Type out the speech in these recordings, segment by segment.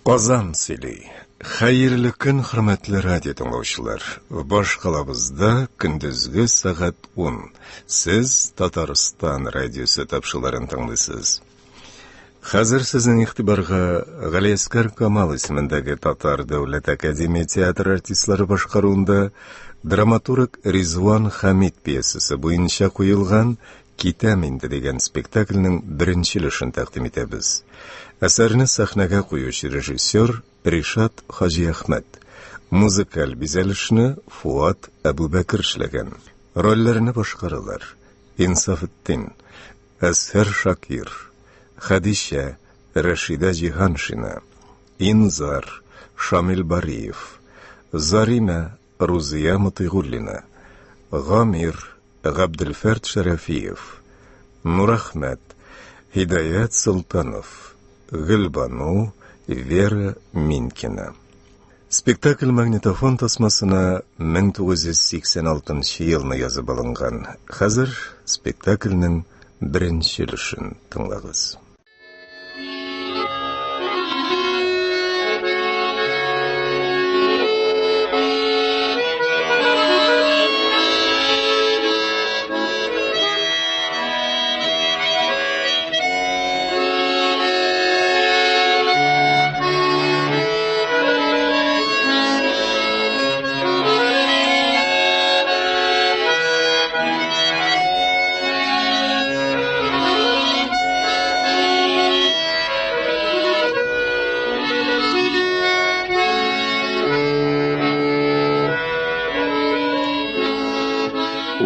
Казан сөйли. Хәерле көн, хөрмәтле радио тыңлаучылар. Баш калабызда көндезге сәгать 10. Сез Татарстан радиосы тапшыруларын тыңлыйсыз. Хәзер сезнең игътибарга Галиәскәр Камал исемендәге Татар дәүләт академия театры артистлары башкаруында драматург Ризван Хәмид пьесасы буенча куелган Китәм инде дигән спектакльнең беренче өлешен тәкъдим итәбез. Әсәрне сәхнәгә куючы режиссер Ришат Хаҗиәхмәт. Музыкаль бизәлешне Фуат Әбүбәкер эшләгән. Рольләрне башкаралар: Инсафетдин, Әзһәр Шакир, Хәдичә, Рәшидә Җиһаншина, Инзар, Шамил Бариев, Заримә, Рузия Мотыйгуллина, Гамир, Габделфәрт Шәрәфиев, Нурәхмәт, Һидаят Солтанов, Гөлбану, Вера Минкина. Спектакль магнитофон тасмасына 1986 елны язып алынган. Хәзер спектакльнең беренче өлешен тыңлагыз.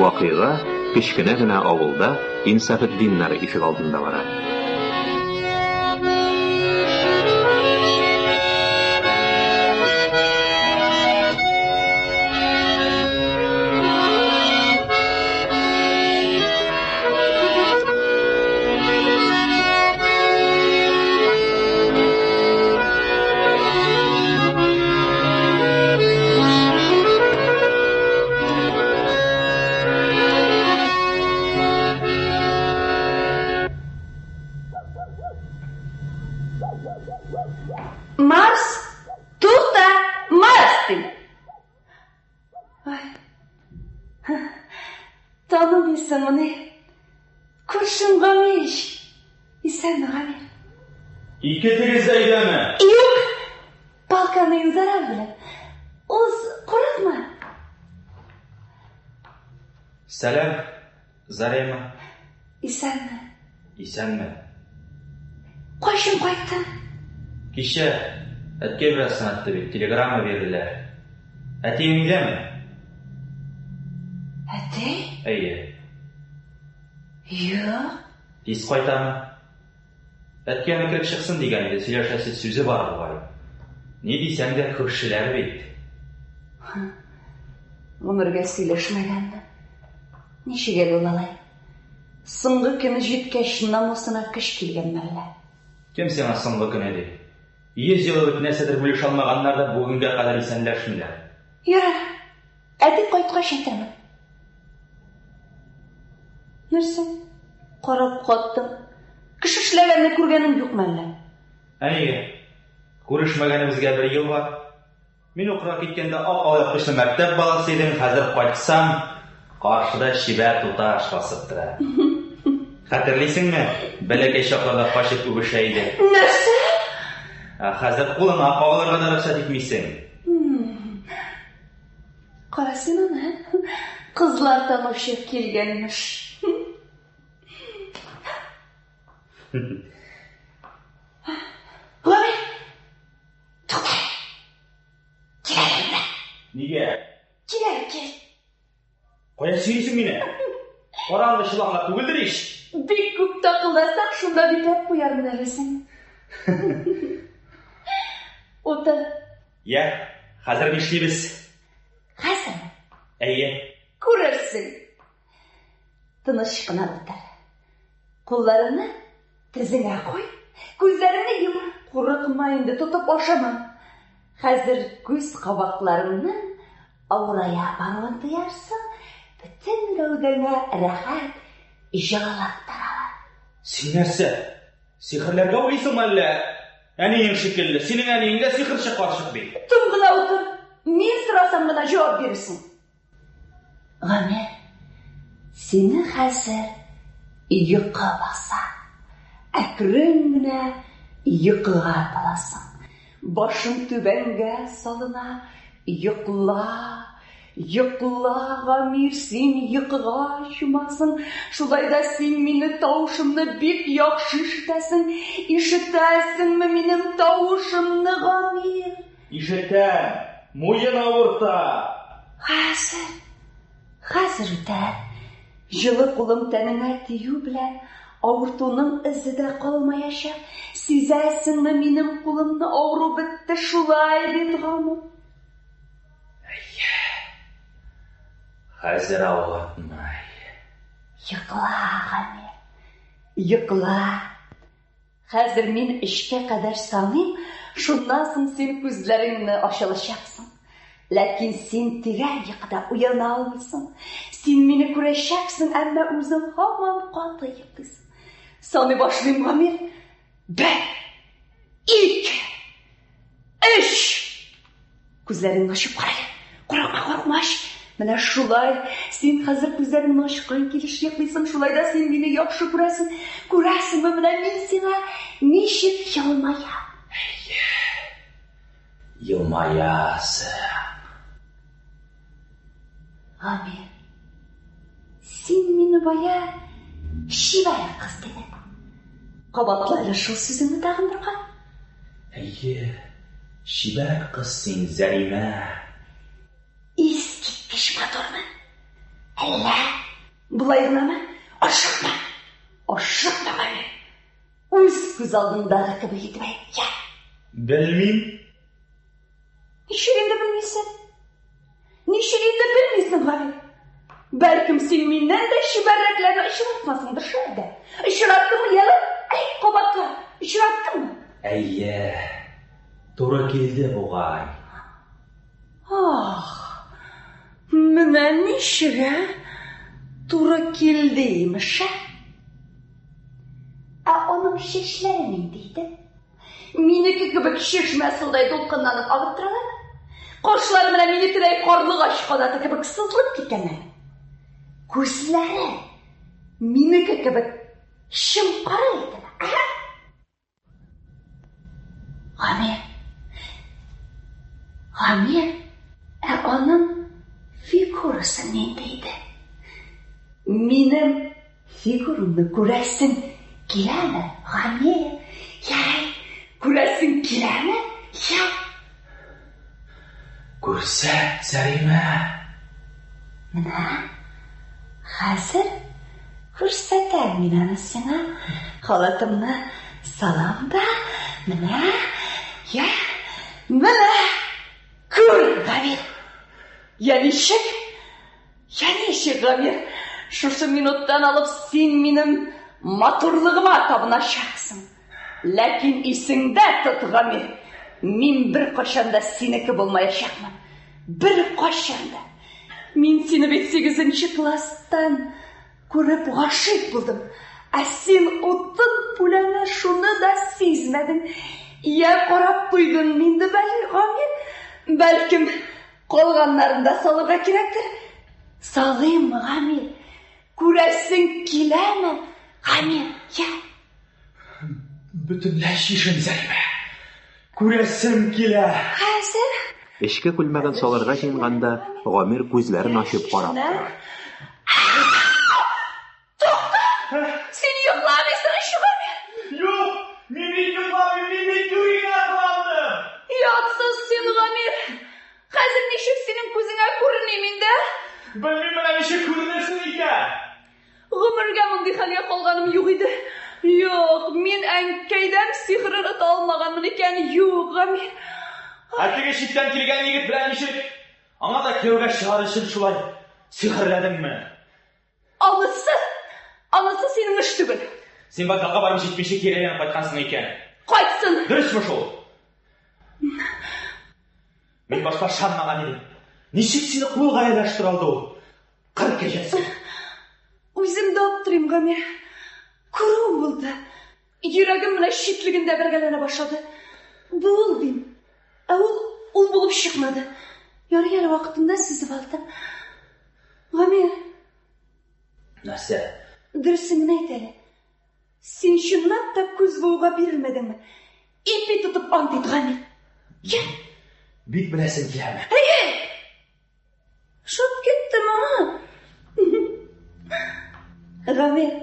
Вакыйга кечкенә генә авылда Инсафетдиннар ишегалдында бара. Марс, тукта, Марс дим. Ай. Танымыйсыңмыни? Күршем Гамир ич. Исәнме, Гамир? Икетегез дә өйдәме? Юк. Палканы Инзарар белән. Уз, курыкма. Сәлам, Зарема. Исәнме? Исәнме. Кайчан кайттың? Кичә әткәй бераз сынатты бит, телеграмма бирделәр. Әтиең өйдәме? Әти? Әйе. Юк. Тиз кайтамы? Әткәй аны кереп чыксын дигән иде, сөйләшәсе сүзе бар бугай. Ни дисәң дә күршеләр бит. Гомергә сөйләшмәгәнне. Ничек әле ул алай? Соңгы көне җиткәч, намусына көч килгән мәллә? Кем сиңа соңгы көне ди? 100 ел элек нәрсәдер бүлешә алмаганнар да бүгенгә кадәр исәнләшмиләр. Ярар, әти кайткач әйтермен. Нәрсә? Карап каттың. Кеше эшләгәнне күргәнең юк мәллә? Ә нигә? Күрешмәгәнебезгә бер ел бар. Мин укырга киткәндә ак алъяпкычлы мәктәп баласы идең, хәзер кайтсам, каршыда чибәр туташ басып тора. Хәтерлисеңме, бәләкәй чакларда качып үбешә идек. Нәрсә? Ә хәзер кулыңа кагылырга да рөхсәт итмисең. Кара син аны, кызлар танучы килгән имеш. Гомер! Тукта! Кил әле монда. Нигә? Кил әле, кил. Кая сөйрисең мине? Караңгы чоланга түгелдер ич. Бик күп такылдасаң, шунда бикләп куярмын әле сине. Утыр. Я, хәзер нишлибез? Хәзерме? Әйе. Күрерсең. Тыныч кына утыр. Кулларыңны тезеңә куй. Күзләреңне йом. Курыкма инде, тотып ашамам. Хәзер күз кабакларыңның авырая баруын тоярсың, бөтен гәүдәңә рәхәт җылылык таралыр. Син нәрсә? Сихерләргә уйлыйсыңмы әллә? Әниең шикелле, синең әниең дә сихерче карчык бит. Тын гына утыр. Мин сорасам гына җавап бирерсең. Гамир, сине хәзер йокы баса. Әкрен генә йокыга таласың. Башың түбәнгә салына, йокла, йокла, Гамир, син йокыга чумасың. Шулай да син мине тавышымны бик яхшы ишетәсең. Ишетәсеңме минем тавышымны, Гамир? Ишетәм, муен авырта. Хәзер, хәзер үтәр. Җылы кулым тәнеңә тию белән авыртуның эзе дә калмаячак. Сизәсеңме минем кулымны авыру бетте шулай бит, Гамир? Әйе. Хәзер авыртмый. Йокла, Гамир. Йокла. Хәзер мин өчкә кадәр саныйм, шуннан соң син күзләреңне ача алачаксың. Ләкин син тирән йокыда уяна алмыйсың. Син мине күрәчәксең, әмма үзең һаман каты йоклыйсың. Саный башлыйм, Гамир. Бер, ике, өч. Күзләреңне ачып кара әле. Курыкма, курыкма, ач. Менә шулай. Син хәзер күзләреңне ачкан килеш йоклыйсың, шулай да син мине яхшы күрәсең. Күрәсеңме, менә мин сиңа ничек елмаям. Әйе. Елмаясың. Гамир, син мине бая чибәр кыз дидең. Кабатла әле шул сүзеңне тагын бер кат. Әйе, чибәр кыз син, Зәримә. Искиткеч матурмын. Әллә болай гынамы? Ашыкма. Ашыкма, Гамир. Үз күз алдыңдагы кебек итеп әйт, я. Белмим. Ничек инде белмисең? Ничек инде белмисең, Гамил? Бәлкем син миннән дә чибәррәкләрне очратмасыңдыр шәһәрдә. Очраттыңмы, яле? Әйт, кабатла. Очраттыңмы? Әйе, туры килде бугай. Ах, менә ничек, ә? Туры килде, имеш, ә? Ә аның чәчләре нинди иде? Минеке кебек чишмә судай дулкынланып агып торалар. Кашлары менә минекедәй карлыгач канаты кебек сызылып киткәннәр. Күзләре минеке кебек чым кара иде. Гамир. Гамир, ә аның фигурасы нинди иде? Минем Фигураңны күрәсең киләме, Гамир? Ярай, күрәсең киләме? Я. Күрсәт, Сәримә. Менә хәзер күрсәтәм мин аны сиңа. Халатымны салам да, менә, я, менә, күр, Гамир. Я ничек? Я ничек, Гамир, шушы минуттан алып син минем матурлыгыма табыначаксың. Ләкин исеңдә тот, Гамир, мин беркайчан да синеке булмаячакмын. Беркайчан да. Мин сине бит сигезенче класстан күреп гашыйк булдым. Ә син утын пүләне шуны да сизмәдең. Я карап туйдың инде, Гамир. Бәлкем, Калганнарын да салырга кирәктер. Салыйммы, Гамил? Күрәсең киләме, Гамил? Я. Бөтенләй чишен, Сәлимә. Күрәсем килә. Хәзер. Эчке күлмәген салырга җыенганда, Гамир күзләрен ачып карап тора. Тукта! Син йокламыйсың ич, Гамир! Юк, мин бит йокламыйм, мин бит юри генә кыландым! Ятсыз син, Гамир! Хәзер ничек синең күзеңә күреним инде? Белмим менә ничек күренерсең икән! Гомергә мондый хәлгә калганым юк иде. Юк, мин әнкәйдән сихер оныта алмаганмын икән. Юк, Гамир. Ә теге читтән килгән егет белән ничек? Аңа да кияүгә чыгар өчен шулай сихерләдеңме? Анысы, анысы синең эш түгел. Син вокзалга барып җитмичә кире әйләнеп кайткансың икән. Кайтсын! Дөресме шул? Мин башта ышанмаган идем. Ничек сине кулга ияләштерә алды ул? Кыр кәҗәсе. Үзем дә аптырыйм, Гамир. Күрүем булды. Йөрәгем менә читлегендә бәргәләнә башлады. Бу ул дим. Ә ул ул булып чыкмады. Ярый әле вакытында сизеп алдым. Гамир. Нәрсә? Дөресен генә әйт әле. Син чынлап та күз бууга бирелмәдеңме? Ипи тотып ант ит, Гамир. Я. Бик беләсең киләме? Әйе. Шып китте моңа. Гамир,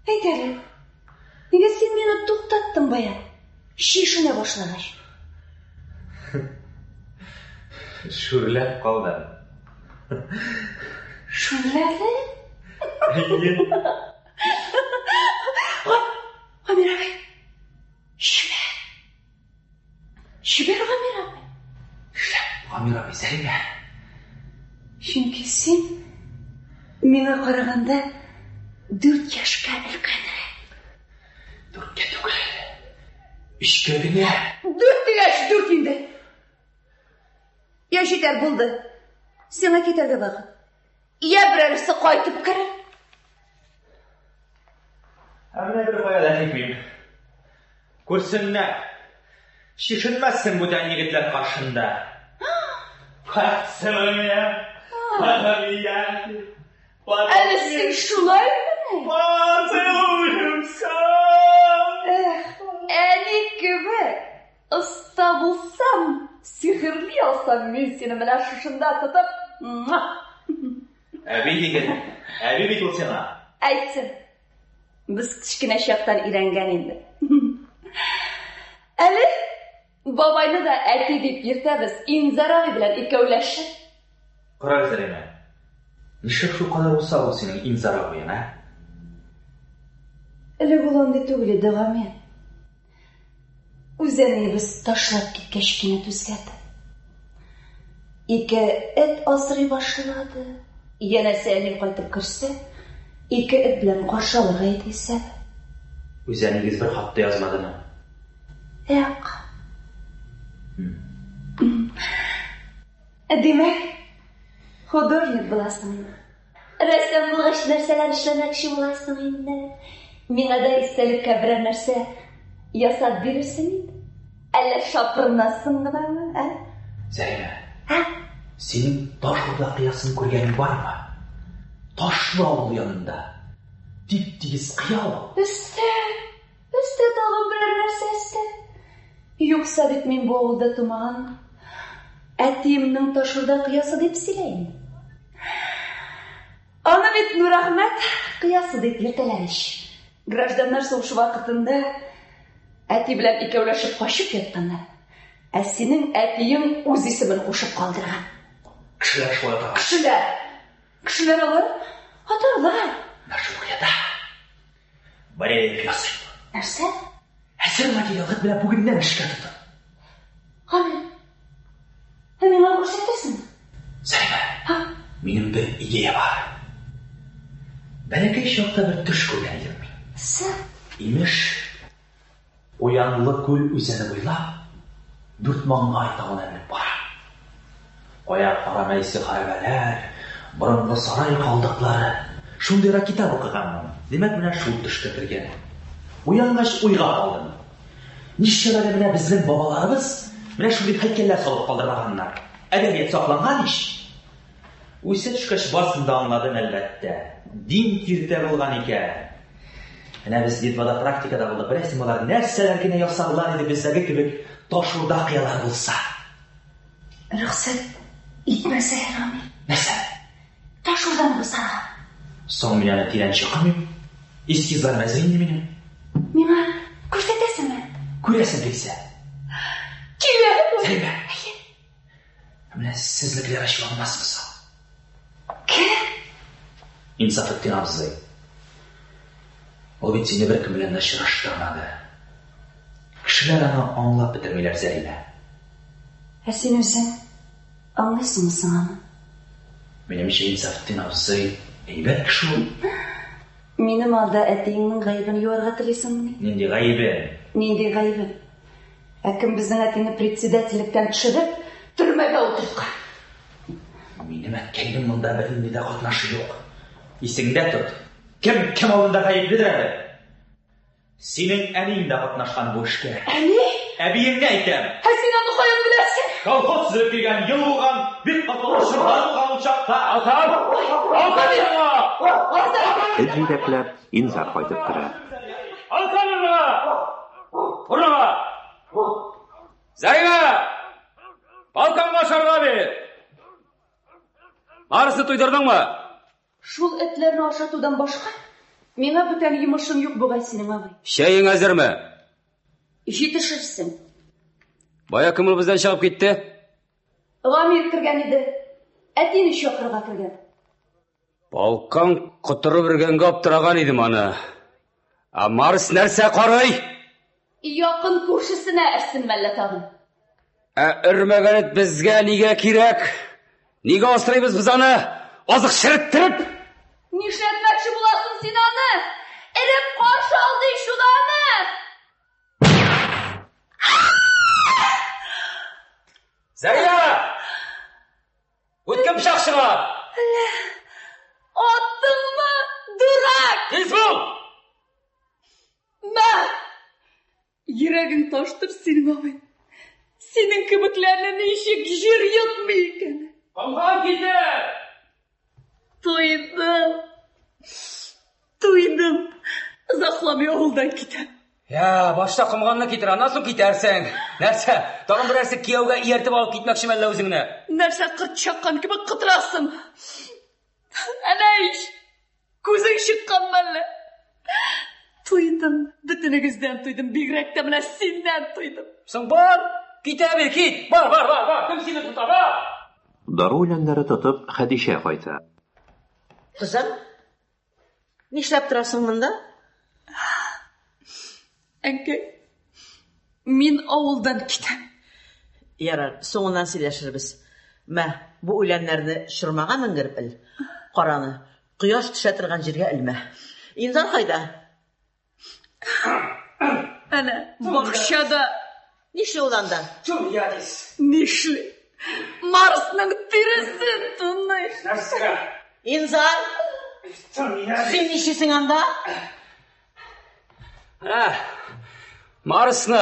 әйт әле, нигә син мине туктаттың бая? Чишенә башлагач. Шүрләп калдым. Шүрләде? Әйе. Гамир абый, чибәр. Чибәр Гамир абый. Нишләп Гамир абый, Сәлимә? Чөнки син миңа караганда дүрт яшькә өлкәнрәк. Дүрткә түгел. Өчкә генә. Дүрт дигәч, дүрт инде. Я җитәр булды. Сиңа китәргә вакыт. Я берәрсе кайтып керер. Ә менә бер кая да китмим. Күрсеннәр. Чишенмәссең бүтән егетләр каршында. Поцелуй меня, потом Әле син шулаймыни? Поцелуемся. Эх, әни кебек оста булсам, сихерли алсам, мин сине менә шушында тотып, муа! Әби диген, әби бит ул сиңа. Әйтсен. Без кечкенә чактан өйрәнгән инде. Әле бабайны да әти дип йөртәбез, Инзар абый белән икәүләшеп. Кара Зәримә. Нишләп шул кадәр усал ул синең Инзар абыең, ә? Элек ул андый түгел иде, Гамил. Үз әниебез ташлап киткәч кинәт үзгәрде. Ике эт асрый башлады. Янәсе әни кайтып керсә, ике эт белән каршы алырга иде исәбе. Үз әниегез бер хат та язмадымы? Юк. Димәк, художник буласың инде. Рәссам булгач, нәрсәләр эшләмәкче буласың инде? Миңа да истәлеккә берәр нәрсә ясап бирерсең инде. Әллә шапырынасың гынамы, ә? Зәринә. Ә? Синең таш урда кыясын күргәнең бармы? Ташлы авыл янында. Тип-тигез кыя ул. Өстә, өстә тагын берәр нәрсә өстә. Юкса бит мин бу авылда тумаган. Әтиемнең Ташурда кыясы дип сөйлә инде. Аны бит Нурәхмәт кыясы дип йөртәләр ич. Гражданнар сугышы вакытында әти белән икәүләшеп качып ятканнар. Ә синең әтиең үз исемен кушып калдырган. Кешеләр шулай атаган. Кешеләр. Кешеләр алар атарлар. Менә шул кыяда барельеф ясыйм. Нәрсә? Әзер материал хет менә бүгеннән эшкә тотын. Гамил, ә миңа күрсәтәсеңме? Сәлимә, Һа? минем бер идея бар. Бәләкәй чакта бер төш күргән идем мин. Сә? Имеш, Куянлы күл үзәне буйлап Дүртмаңгай тавына менеп бара. Кая карама иске хәрабәләр, борынгы сарай калдыклары. Шундыйрак китап укыганмын. Димәк, менә шул төшкә кергән. Уянгач уйга калдым. Нишләп әле менә безнең бабаларыбыз менә шундый һәйкәлләр салып калдырмаганнар? Әдәбият сакланган ич. Үсә төшкәч барсын да аңладым, әлбәттә. Дин киртә булган икән. Менә без Литвада практикада булдык. Беләсеңме, алар нәрсәләр генә ясарлар иде бездәге кебек таш урда кыялар булса. Рөхсәт итмәсәләр, Рамил. Нәрсә? Таш урданы бозарга. Соң мин аны тирән чокымыйм. Эскизларым әзер инде минем. Миңа күрсәтәсеңме? Күрәсең килсә. Килә. Сәлимә. Ә менә сезнекеләр ачуланмасмы соң? Кем? Инсафетдин абзый. Ул бит сине беркем белән дә очраштырмады. Кешеләр аны аңлап бетермиләр, Зәринә. Ә син үзең аңлыйсыңмы соң аны? Минемчә, Инсафетдин абзый әйбәт кеше ул. Минем алда әтиеңнең гаебен юарга телисеңмени? Нинди гаебен? Нинди гаебен? Ә кем безнең әтине председательлектән төшереп, төрмәгә утырткан? Минем әткәйнең монда бернинди дә катнашы юк. Исеңдә тот. Кем кем алдында гаепледер әле? Синең әниең дә катнашкан бу эшкә. Әни? Әбиеңне әйтәм. Ә син аны каян беләсең? Колхоз төзелеп килгән ел булган, бик катлаулы чорлар булган ул чакта. Алкан! Алкан урыныңа! Эт җитәкләп, Инзар кайтып керә. Алкан урыныңа! Урыныңа! Зәринә! Алканга ашарга бир! Барысын туйдырдыңмы? Шул этләрне ашатудан башка миңа бүтән йомышың юк бугай синең, абый. Чәең әзерме? Җитешерсең. Бая кем ул бездән чыгып китте? Гамир кергән иде. Әтине чакырырга кергән. Полкан котырып өргәнгә аптыраган идем аны. Ә Марс нәрсә карый? Якын күршесенә өрсен мәллә тагын? Ә өрмәгән эт безгә нигә кирәк? Нигә асрыйбыз без аны? Азык череттереп! Нишләтмәкче буласың син аны? Эреп каршы ал ди шуны аны! Зәрия! Үткен пычак чыга! Аттыңмы, дурак? Тиз бул! Мә! Йөрәгең таштыр синең, абый. Синең кебекләрне ничек җир йотмый икән? Комган китер! Туйдым. Туйдым. Озакламый авылдан китәм. Я, башта комганны китер, аннан соң китәрсең. Нәрсә, тагын берәрсе кияүгә ияртеп алып китмәкчеме әллә үзеңне? Нәрсә кырт чаккан кебек кытырасың? Әнә ич, Күзең чыккан мәллә? Туйдым, бөтенегездән туйдым, бигрәк тә менә синнән туйдым. Соң бар, китә бир, кит. Бар, бар, бар, бар. Кем сине тота, бар. Дару үләннәре тотып, Хәдичә кайта. Кызым, нишләп торасың монда? Әнкәй, мин авылдан китәм. Ярар, соңыннан сөйләшербез. Мә, бу үләннәрне чормага менгереп эл. Караны, кояш төшә торган җиргә элмә. Инзар кайда? Әнә, бакчада. Нишли ул анда? Нишли? Марсның тиресен туный. Нәрсә? Инзар! Син нишлисең анда? Менә Марсны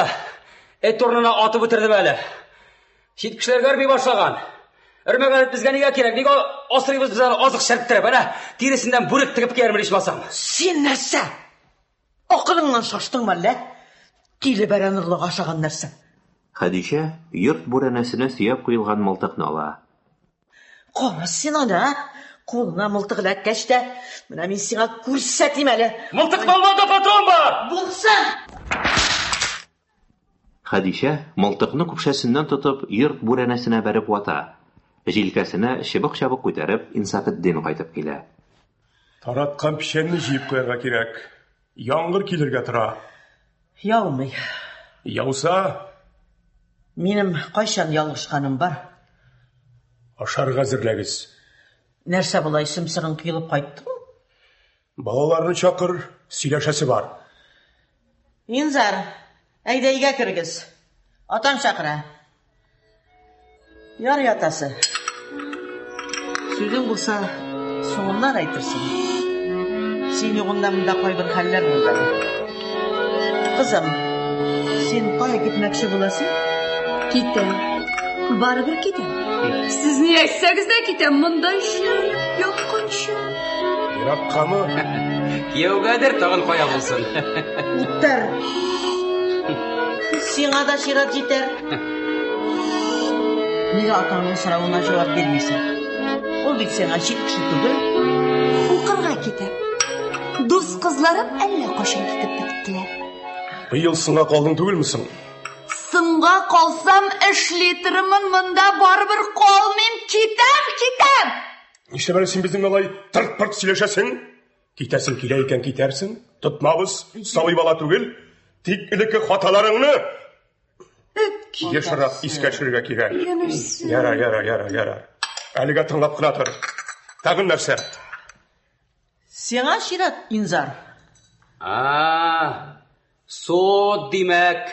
эт урынына атып үтердем әле. Чит кешеләргә өрми башлаган. Өрмәгән эт безгә нигә кирәк? Нигә асрыйбыз без аны азык череттереп? Әнә, тиресеннән бүрек тегеп киярмен ичмасам. Син нәрсә? Акылыңнан шаштыңмы әллә? Тиле бәрән орлыгы ашаган нәрсә. Хәдичә йорт бүрәнәсенә сөяп куелган мылтыкны ала. Кара син аны, а? Кулына мылтык эләккәч тә, менә мин сиңа күрсәтим әле. Мылтык алмада патрон бар! Булсын! Хәдичә, мылтыкны көпшәсеннән тотып, йорт бүрәнәсенә бәреп вата. Җилкәсенә чыбык-чабык күтәреп, Инсафетдин кайтып килә. Тараткан печәнне җыеп куярга кирәк. Яңгыр килергә тора. Яумый. Яуса? Минем кайчан ялгышканым бар? Ашарга әзерләгез. Нәрсә болай сөмсерең коелып кайттың? Балаларны чакыр, сөйләшәсе бар. Инзар, әйдә өйгә керегез. Атам чакыра. Ярый, атасы. Сүзең булса, соңыннан әйтерсең. Син югында монда кайбер хәлләр булды әле. Кызым, син кая китмәкче буласың? Китәм. Барыбер китәм. Сез ни әйтсәгез дә китәм, монда эшләр ятканчы. Ераккамы? Кияүгәдер, тагын кая булсын. Утыр. Сиңа да чират җитәр. Нигә атаңның соравына җавап бирмисең? Ул бит сиңа чит кеше түгел. Укырга китәм. Дус кызларым әллә кайчан китеп беттеләр. Быел соңга калдың түгелме соң? Соңга калсам, эшли торымын, монда барыбер калмыйм, китәм, китәм! Нишләп әле син безнең алай тырт-пырт сөйләшәсең? Китәсең килә икән китәрсең. Тотмабыз, сабый бала түгел. Тик элекке хаталарыңны ешрак искә төшерергә кирәк. Ярар, ярар, ярар, ярар. Әлегә тыңлап кына тор. Тагын нәрсә? Сиңа чират, Инзар. А, Суд, димәк.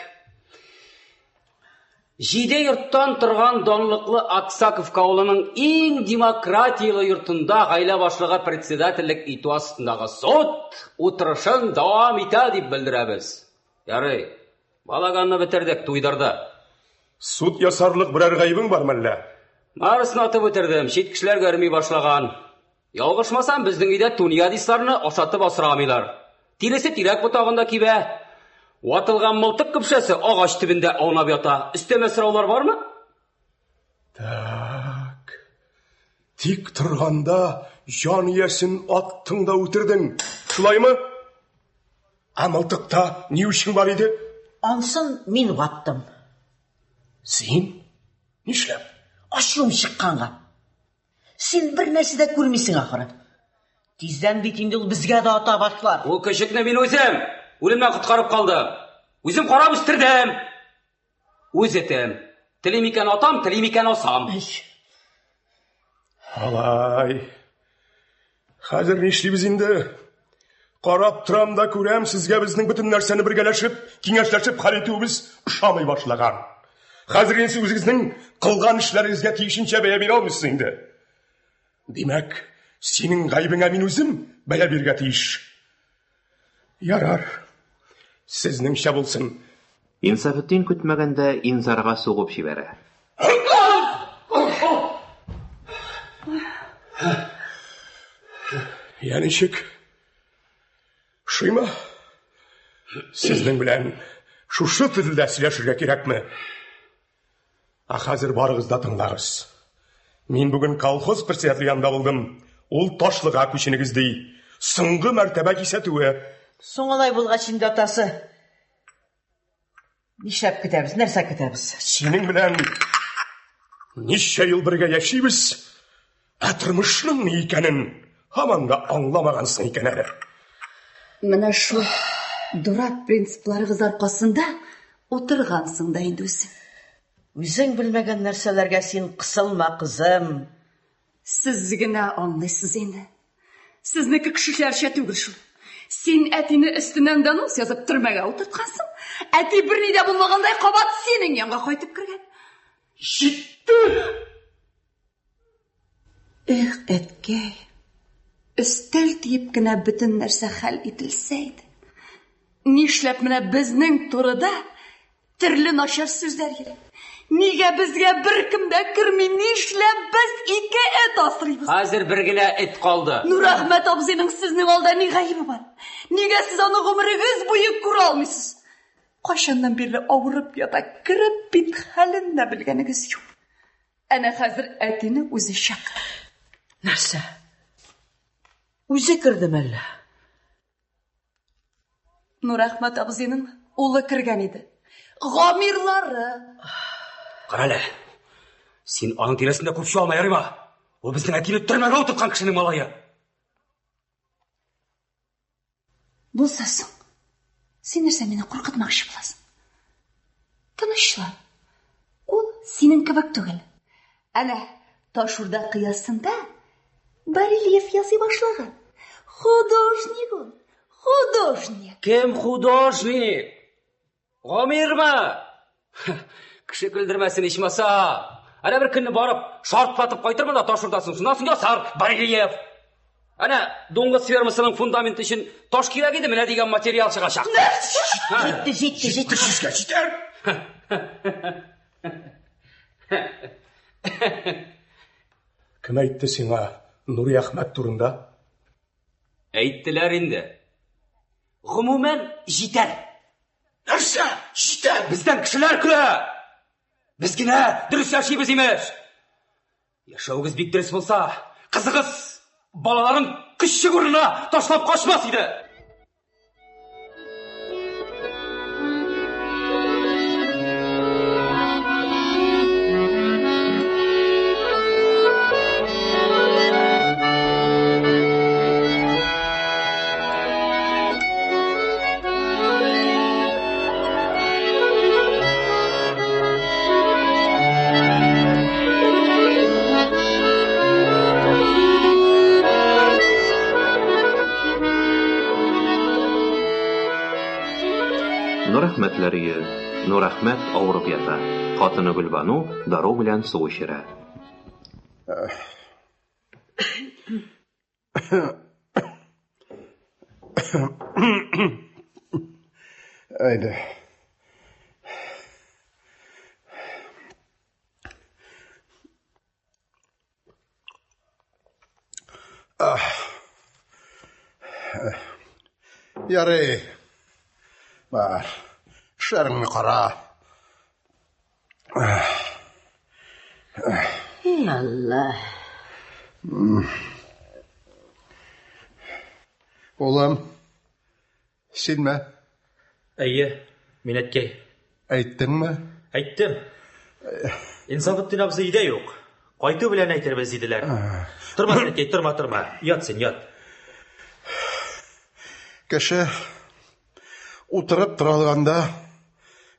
Җиде йорттан торган данлыклы Аксаковка авылының иң демократияле йортында гаилә башлыгы председательлек итү астындагы суд утырышын дәвам итә дип белдерәбез. Ярый. Балаганны бетердек, туйдырды. Суд ясарлык берәр гаебең бар мәллә? Барысын атып үтердем, чит кешеләр гөрми башлаган. Ялгышмасам, безнең өйдә тунеядецларны ашатып асрамыйлар. Тиресе тирәк ботагында кибә. Ватылган мылтык көпшәсе агач төбендә аунап ята. Өстәмә сораулар бармы? Так. Тик торганда җан иясен аттың да үтердең. Шулаймы? Ә мылтыкта ни өчен бар иде? Ансын мин ваттым. Син? Нишләп? Ачуым чыкканга. Син бер нәрсә дә күрмисең ахыры. Тиздән бит инде ул безгә дә ата башлар. Ул көчекне мин үзем үлемнән коткарып калдым. Үзем карап үстердем. Үз этем. Телим икән атам, телим икән асам. Алай. Хәзер нишлибез инде? Карап торам да күрәм, сезгә безнең бөтен нәрсәне бергәләшеп, киңәшләшеп хәл итүебез ошамый башлаган. Хәзер инде сез үзегезнең кылган эшләрегезгә тиешенчә бәя бирә алмыйсыз инде. Димәк, синең гаебеңә мин үзем бәя бирергә тиеш. Ярар. Сезнеңчә булсын. Инсафетдин көтмәгәндә Инзарга сугып җибәрә. Я ничек? Шуймы? Сезнең белән шушы телдә сөйләшергә кирәкме? Ә хәзер барыгыз да тыңлагыз. Мин бүген колхоз председателе янында булдым. Ул Ташлыга күченегез ди. Соңгы мәртәбә кисәтүе. Соң алай булгач инде, атасы. Нишләп көтәбез? Нәрсә көтәбез? Синең белән ничә ел бергә яшибез, ә тормышның ни икәнен һаман да аңламагансың икән әле. Менә шул дурак принципларыгыз аркасында утыргансың да инде үзең. Үзең белмәгән нәрсәләргә син кысылма, кызым. Сез генә аңлыйсыз инде. Сезнеке кешеләрчә түгел шул. Син әтине өстеннән донос язып төрмәгә утырткансың. Әти берни дә булмагандай кабат синең янга кайтып кергән. Җитте! Эх, әткәй, өстәл тиеп кенә бөтен нәрсә хәл ителсә иде. Нишләп менә безнең турыда төрле начар сүзләр йөри? Нигә безгә беркем дә керми? Нишләп без ике эт асрыйбыз? Хәзер бер генә эт калды. Нурәхмәт абзыйның сезнең алда ни гаебе бар? Нигә сез аны гомерегез буе күрә алмыйсыз? Кайчаннан бирле авырып ята, кереп бит хәлен дә белгәнегез юк. Әнә хәзер әтине үзе чакыра. Нәрсә? Үзе керде мәллә? Нурәхмәт абзыйның улы кергән иде. Гамирлары. Карале. Син аның тирәсендә күп чуалма, ярыймы? Ул безнең әтине төрмәгә утырткан кешенең малае. Булса соң, син нәрсә мине куркытмакчы буласың? Тынычлан. Ул синең кебек түгел. Әнә, Ташурда кыясында барельеф ясый башлаган. Художник ул, художник. Кем художник? Гомирмы? Кеше көлдермәсен ичмаса. Әнә бер көнне барып, шартлатып кайтырмын да таш уртасын. Шуннан соң ясар барельеф. Әнә дуңгыз фермасының фундаменты өчен таш кирәк иде, менә дигән материал чыгачак. Җитте, җитте, җитте. Сезгә җитәр. Кем әйтте сиңа Нури Әхмәт турында? Әйттеләр инде. Гомумән, җитәр. Нәрсә? Җитәр! Бездән кешеләр көлә. Без генә дөрес яшибез имеш. Яшәвегез бик дөрес булса, кызыгыз балаларын көччек урынына ташлап качмас иде. Нурәхмәтләр өе. Нурәхмәт авырып ята. Хатыны Гөлбану дару белән су эчерә. Әйдә. Ярый. Бар. Эшләреңне кара. Эй, Алла. Улым, синме? Әйе, мин әткәй. Әйттеңме? Әйттем. Инсафетдин абзый өйдә юк. Кайту белән әйтербез диделәр. Торма, әткәй, торма, торма. Ят син, ят. Кеше утырып тора алганда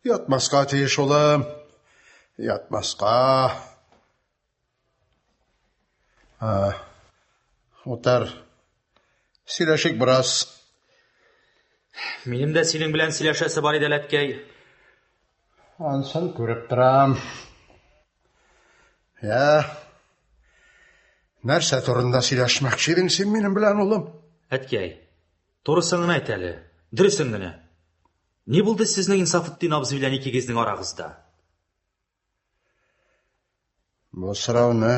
ятмаска тиеш, улым. Ятмаска. А, утыр. Сөйләшик бераз. Минем дә синең белән сөйләшәсе бар иде, әткәй. Ансын күреп торам. Я, нәрсә турында сөйләшмәкче идең син минем белән, улым? Әткәй, турысын гына әйт әле, дөресен генә. Ни булды сезнең Инсафетдин абзый белән икегезнең арагызда? Бу сорауны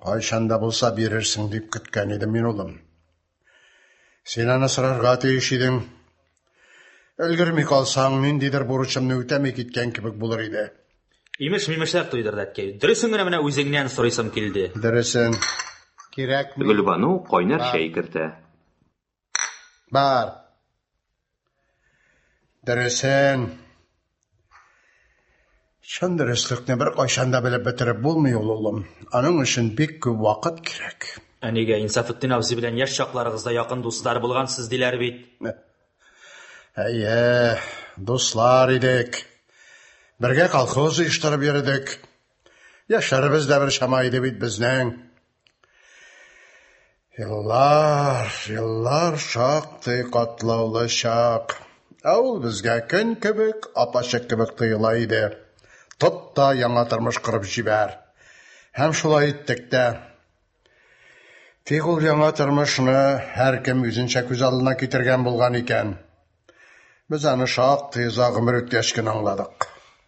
кайчан да булса бирерсең дип көткән идем мин, улым. Син аны сорарга тиеш идең. Өлгерми калсаң, ниндидер бурычымны үтәми киткән кебек булыр иде. Имеш-мимешләр туйдырды, әткәй. Дөресен генә менә үзеңнән сорыйсым килде. Дөресен. Кирәкми. Гөлбану кайнар чәй кертә. Бар. Дөресен. Чын дөреслекне бер кайчан да белеп бетереп булмый ул, улым. Аның өчен бик күп вакыт кирәк. Ә нигә Инсафетдин абзый белән яшь чакларыгызда якын дуслар булгансыз диләр бит. Әйе, дуслар идек. Бергә колхоз оештырып йөрдек. Яшьләребез дә бер чама иде бит безнең. Еллар, еллар шактый катлаулы чак. Ә ул безгә көн кебек, апачык кебек тоела иде. Тот та яңа тормыш корып җибәр. Һәм шулай иттек тә. Тик ул яңа тормышны һәркем үзенчә күз алдына китергән булган икән. Без аны шактый озак гомер үткәч кенә аңладык.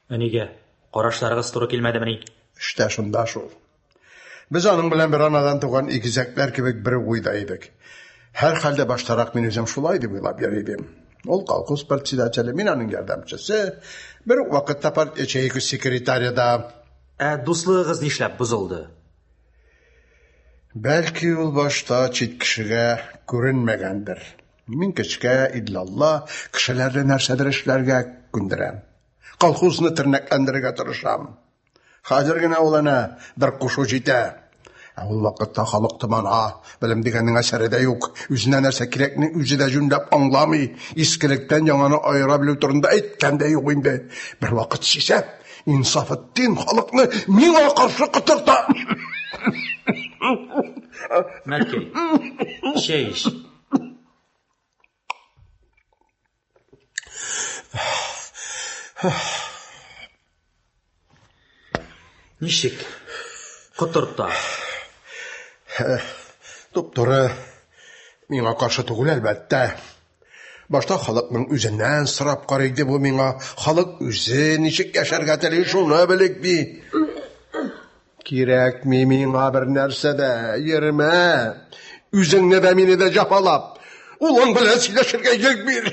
Ә нигә? Карашларыгыз туры килмәдемени? Эш тә шунда шул. Без аның белән бер анадан туган игезәкләр кебек бер уйда идек. Һәрхәлдә баштарак мин үзем шулай дип уйлап йөри идем. Ул колхоз председателе, мин аның ярдәмчесе, бер үк вакытта парт ячейка секретаре да. Ә дуслыгыгыз нишләп бозылды? Бәлки ул башта чит кешегә күренмәгәндер. Мин көчкә, иллалла, кешеләрне нәрсәдер эшләргә күндерәм. Колхозны тернәкләндерергә тырышам. Хәзер генә ул әнә бер кушу җитә. Ә ул вакытта халык томана, белем дигәннең әсәре дә юк. Үзенә нәрсә кирәкне үзе дә җүнләп аңламый. Искелектән яңаны аера белү турында әйткән дә юк инде. Бер вакыт сизә, Инсафетдин халыкны миңа каршы котырта. Мәткәй, чәй эч. Ничек? Котырта. Туп-туры миңа каршы түгел, әлбәттә. Башта халыкның үзеннән сорап карый иде бу миңа. Халык үзе ничек яшәргә тели, шуны белик ди. Кирәкми миңа бер нәрсә дә, йөрмә. Үзеңне дә мине дә җафалап. Улың белән сөйләшергә ирек бир.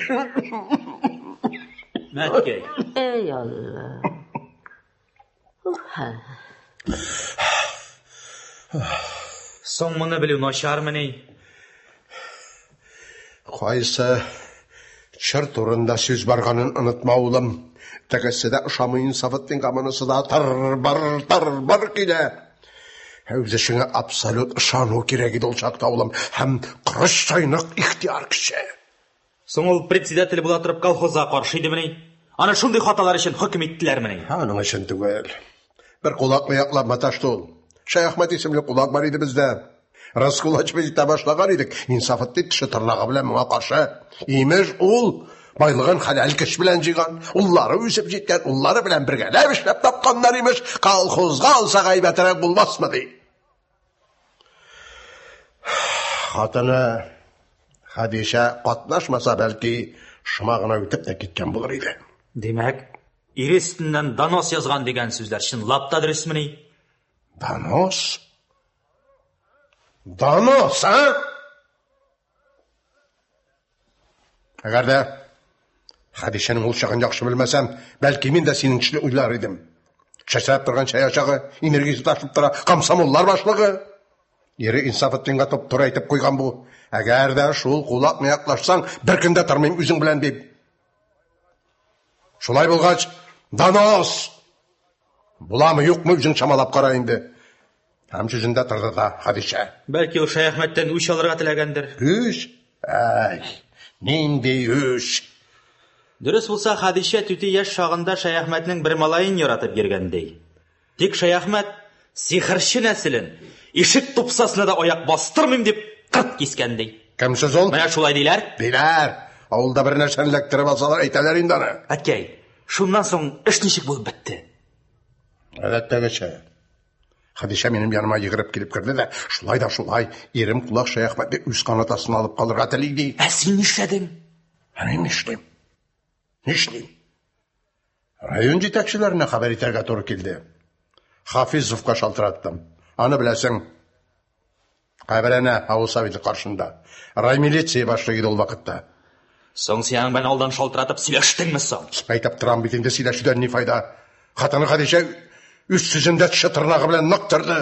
Мәткәй. Эй, Алла. Ух, Соң моны белү начармыни? Кайсы чор турында сүз барганын онытма, улым. Тегесе дә ошамый Инсафетдинга, монысы да тыр-быр, тыр-быр килә. Үз эшеңә абсолют ышану кирәк иде ул чакта, улым, һәм корычтай нык ихтыяр көче. Соң ул председатель була торып колхозга каршы идемени? Аны шундый хаталар өчен хөкем иттеләрмени? Аның өчен түгел. Бер кулакны яклап маташты ул. Шәяхмәт исемле кулак бар иде бездә. Раскулачивать итә башлаган идек. Инсафетдин теше тырнагы белән моңа каршы. Имеш, ул байлыгын хәләл көч белән җыйган, уллары үсеп җиткән, уллары белән бергәләп эшләп тапканнар имеш, колхозга алсак әйбәтрәк булмасмы ди. Хатыны Хәдичә катнашмаса, бәлки, шома гына үтеп тә киткән булыр иде. Димәк, ире өстеннән донос язган дигән сүзләр чынлап та дөресмени? Донос? Донос, а? Әгәр дә Хәдичәнең ул чагын яхшы белмәсәм, бәлки мин дә синең төсле уйлар идем. Чәчрәп торган чәй ачагы, энергиясе ташып тора, комсомоллар башлыгы. Ире Инсафетдинга туп-туры әйтеп куйган бу. Әгәр дә шул кулакны яклашсаң, бер көн дә тормыйм үзең белән дип. Шулай булгач, донос! Буламы, юкмы, үзең чамалап кара инде. Һәм сүзендә торды да Хәдичә. Бәлки ул Шәяхмәттән үч алырга теләгәндер. Үч? Әй, нинди үч? Дөрес булса, Хәдичә түти яшь чагында Шәяхмәтнең бер малаен яратып йөргән ди. Тик Шәяхмәт сихерче нәселен ишек тупсасына да аяк бастырмыйм дип кырт кискән ди. Кем сүз ул? Менә шулай диләр. Диләр. Авылда бер нәрсәне эләктереп алсалар, әйтәләр инде аны. Әткәй, шуннан соң эш ничек булып бетте? Гадәттәгечә. Хәдичә минем яныма йөгереп килеп керде дә, шулай да шулай, ирем кулак Шәяхмәтне үз канат астына алып калырга тели ди. Ә син нишләдең? Ә мин нишлим? Нишлим? Район җитәкчеләренә хәбәр итәргә туры килде. Хафизовка шалтыраттым. Аны беләсең. Каберәнә авыл советы каршында. Раймилиция башлыгы иде ул вакытта. Соң син аның белән алдан шалтыратып сөйләштеңме соң? Әйтеп торам бит инде сөйләшүдән ни файда? Хатыны Хәдичә үз сүзендә теше тырнагы белән нык торды.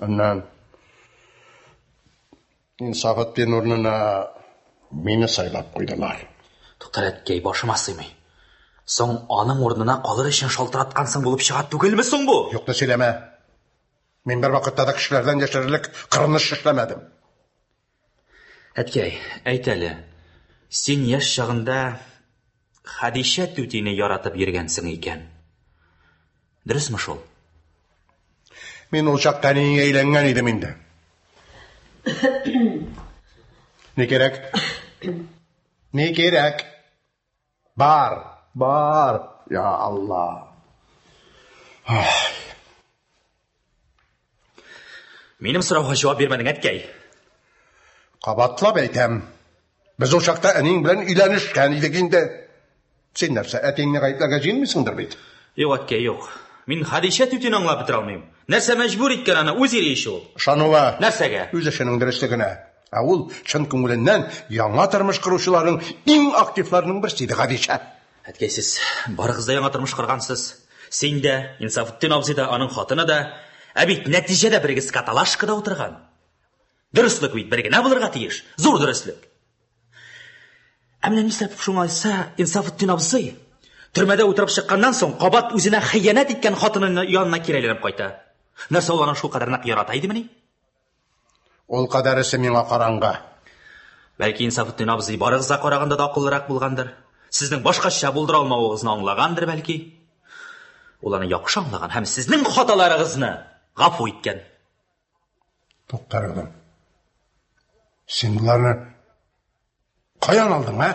Аннан Инсафетдин урынына мине сайлап куйдылар. Туктар, әткәй, башыма сыймый. Соң аның урынына калыр өчен шалтыраткансың булып чыга түгелме соң бу? Юкны сөйләмә. Мин бер вакытта да кешеләрдән яшерерлек кырыныш эшләмәдем. Әткәй, әйт әле, син яшь чагында Хәдичә түтине яратып йөргәнсең икән. Дөресме шул? Мин ул чакта әниеңә өйләнгән идем инде. Ни кирәк? Ни кирәк? Бар, бар. Я Алла. Минем сорауга җавап бирмәдең, әткәй. Кабатлап әйтәм. Без ул чакта әниең белән өйләнешкән идек инде. Син нәрсә, әтиеңне гаепләргә җыенмыйсыңдыр бит? Юк, әткәй, юк. Мин Хәдичә түтине аңлап бетерә алмыйм. Нәрсә мәҗбүр иткән аны, үз ире ич ул. Ышануы. Нәрсәгә? Үз эшенең дөреслегенә. Ә ул чын күңеленнән яңа тормыш коручыларның иң активларының берсе иде Хәдичә. Әткәй, сез барыгыз да яңа тормыш коргансыз. Син дә, Инсафетдин абзый да, аның хатыны да. Ә бит нәтиҗәдә берегез каталашкада утырган. Дөреслек бит бер генә булырга тиеш. Зур дөреслек. Ә менә нишләп шуңайса Инсафетдин абзый төрмәдә утырып чыкканнан соң кабат үзенә хыянәт иткән хатыны янына кире әйләнеп кайта. Нәрсә ул аны шулкадәр нык ярата идемени? Ул кадәресе миңа караңгы. Бәлки Инсафетдин абзый барыгызга караганда да акыллырак булгандыр. Сезнең башкача булдыра алмавыгызны аңлагандыр, бәлки. Ул аны яхшы аңлаган һәм сезнең хаталарыгызны гафу иткән. Туктар, улым. Син боларны Каян алдың, ә?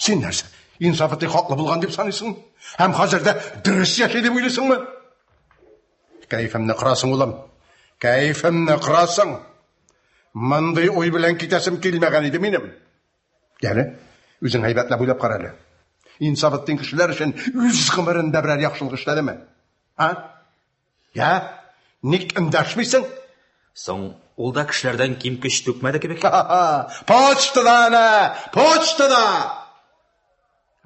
Син нәрсә, Инсафетдин хаклы булган дип саныйсың? Һәм хәзер дә дөрес яши дип уйлыйсыңмы? Кәефемне кырасың, улым. Кәефемне кырасың. Мондый уй белән китәсем килмәгән иде минем. Әле үзең әйбәтләп уйлап кара әле. Инсафетдин кешеләр өчен үз гомерендә берәр яхшылык эшләдеме? А? Я, ник эндәшмисең? Соң, ул да кешеләрдән ким көч түкмәде кебек. Почтада әнә, почтада!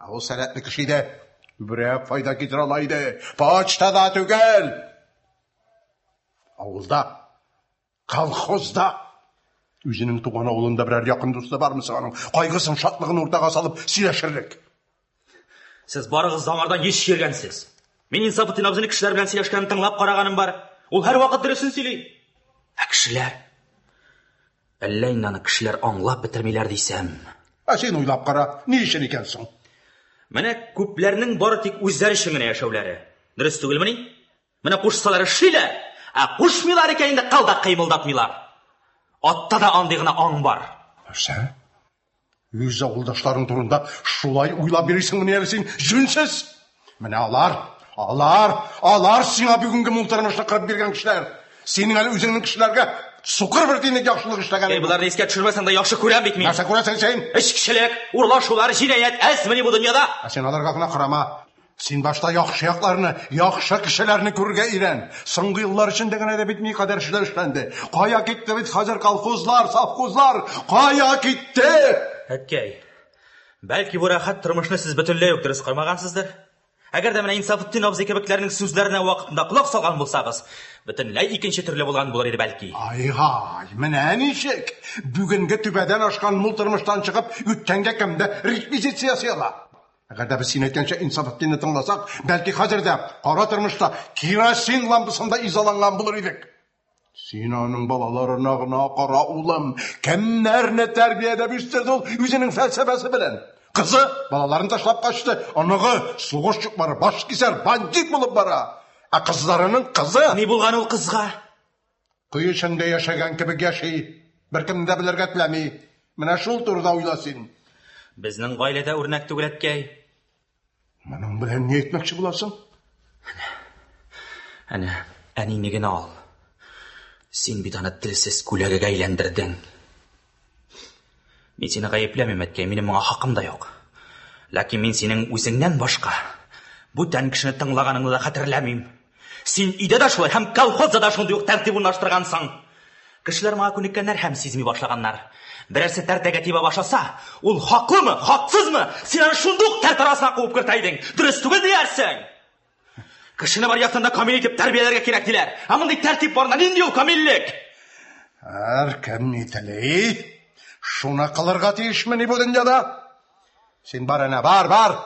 Ә ул сәләтле кеше иде. Күбрәк файда китерә ала иде. Почтада түгел. Авылда, колхозда. Үзенең туган авылында берәр якын дусты бармы соң аның? Кайгысын, шатлыгын уртага салып сөйләшерлек. Сез барыгыз да аңардан еш йөргәнсез. Мин Инсафетдин абзыйны кешеләр белән сөйләшкәнен тыңлап караганым бар. Ул һәрвакыт дөресен сөйли. Ә кешеләр? Әллә инде аны кешеләр аңлап бетермиләр дисәм. Ә син уйлап кара, ни өчен икән соң? Менә күпләрнең бары тик үзләре өчен генә яшәүләре. Дөрес түгелмени? Менә кушсалар эшлиләр, ә кушмыйлар икән инде кыл да кыймылдатмыйлар. Атта да андый гына аң бар. Нәрсә? Үз авылдашларың турында шулай уйлап йөрисеңмени әле син, җүнсез? Менә алар, алар, алар сиңа бүгенге мул тормышны корып биргән кешеләр. Синең әле үзеңнең кешеләргә сукыр бер тиенлек яхшылык эшләгәнең Эй, боларны искә төшермәсәң дә яхшы күрәм бит мин. Нәрсә күрәсең син? Эчкечелек, урлашулар, җинаять әзмени бу дөньяда? Ә син аларга гына карама. Син башта яхшы якларны, яхшы кешеләрне күрергә өйрән. Соңгы еллар эчендә генә дә бит никадәр эшләр эшләнде. Кая китте бит хәзер колхозлар, совхозлар? Кая китте? Әткәй, бәлки бу рәхәт тормышны сез бөтенләй үк дөрес кормагансыздыр? Әгәр дә менә Инсафетдин абзый кебекләрнең сүзләренә вакытында колак салган булсагыз, бөтенләй икенче төрле булган булыр иде бәлки. Ай-һай, менә ничек! Бүгенге түбәдән ашкан мул тормыштан чыгып, үткәнгә кемдә реквизиция ясый ала? Әгәр дә без син әйткәнчә Инсафетдинне тыңласак, бәлки хәзер дә кара тормышта керосин лампасында изаланган булыр идек. Син аның балаларына гына кара, улым. Кемнәрне тәрбияләп үстерде ул үзенең фәлсәфәсе белән? Кызы балаларын ташлап качты, оныгы сугыш чукмары, баш кисәр, бандит булып бара. Ә кызларының кызы... Ни булган ул кызга? Кое эчендә яшәгән кебек яши. Беркемне дә белергә теләми. Менә шул турыда уйла син. Безнең гаиләдә үрнәк түгел, әткәй. Моның белән ни әйтмәкче буласың? Әнә, әнине генә ал. Син бит аны телсез күләгәгә әйләндердең. Мин сине гаепләмим, әткәй, минем моңа хакым да юк. Ләкин мин синең үзеңнән башка бүтән кешене тыңлаганыңны да хәтерләмим. Син өйдә дә шулай һәм колхозда да шундый ук тәртип урнаштыргансың. Кешеләр моңа күнеккәннәр һәм сизми башлаганнар. Берәрсе тәртәгә тибә башласа, ул хаклымы, хаксызмы, син аны шундук тәртә арасына куып кертә идең. Дөрес түгел диярсең. Кешене бар яктан да камил итеп тәрбияләргә кирәк диләр. Ә мондый тәртип барында нинди ул камиллек? Һәркем ни тели, шуны кылырга тиешмени бу дөньяда? Син бар әнә, бар, бар.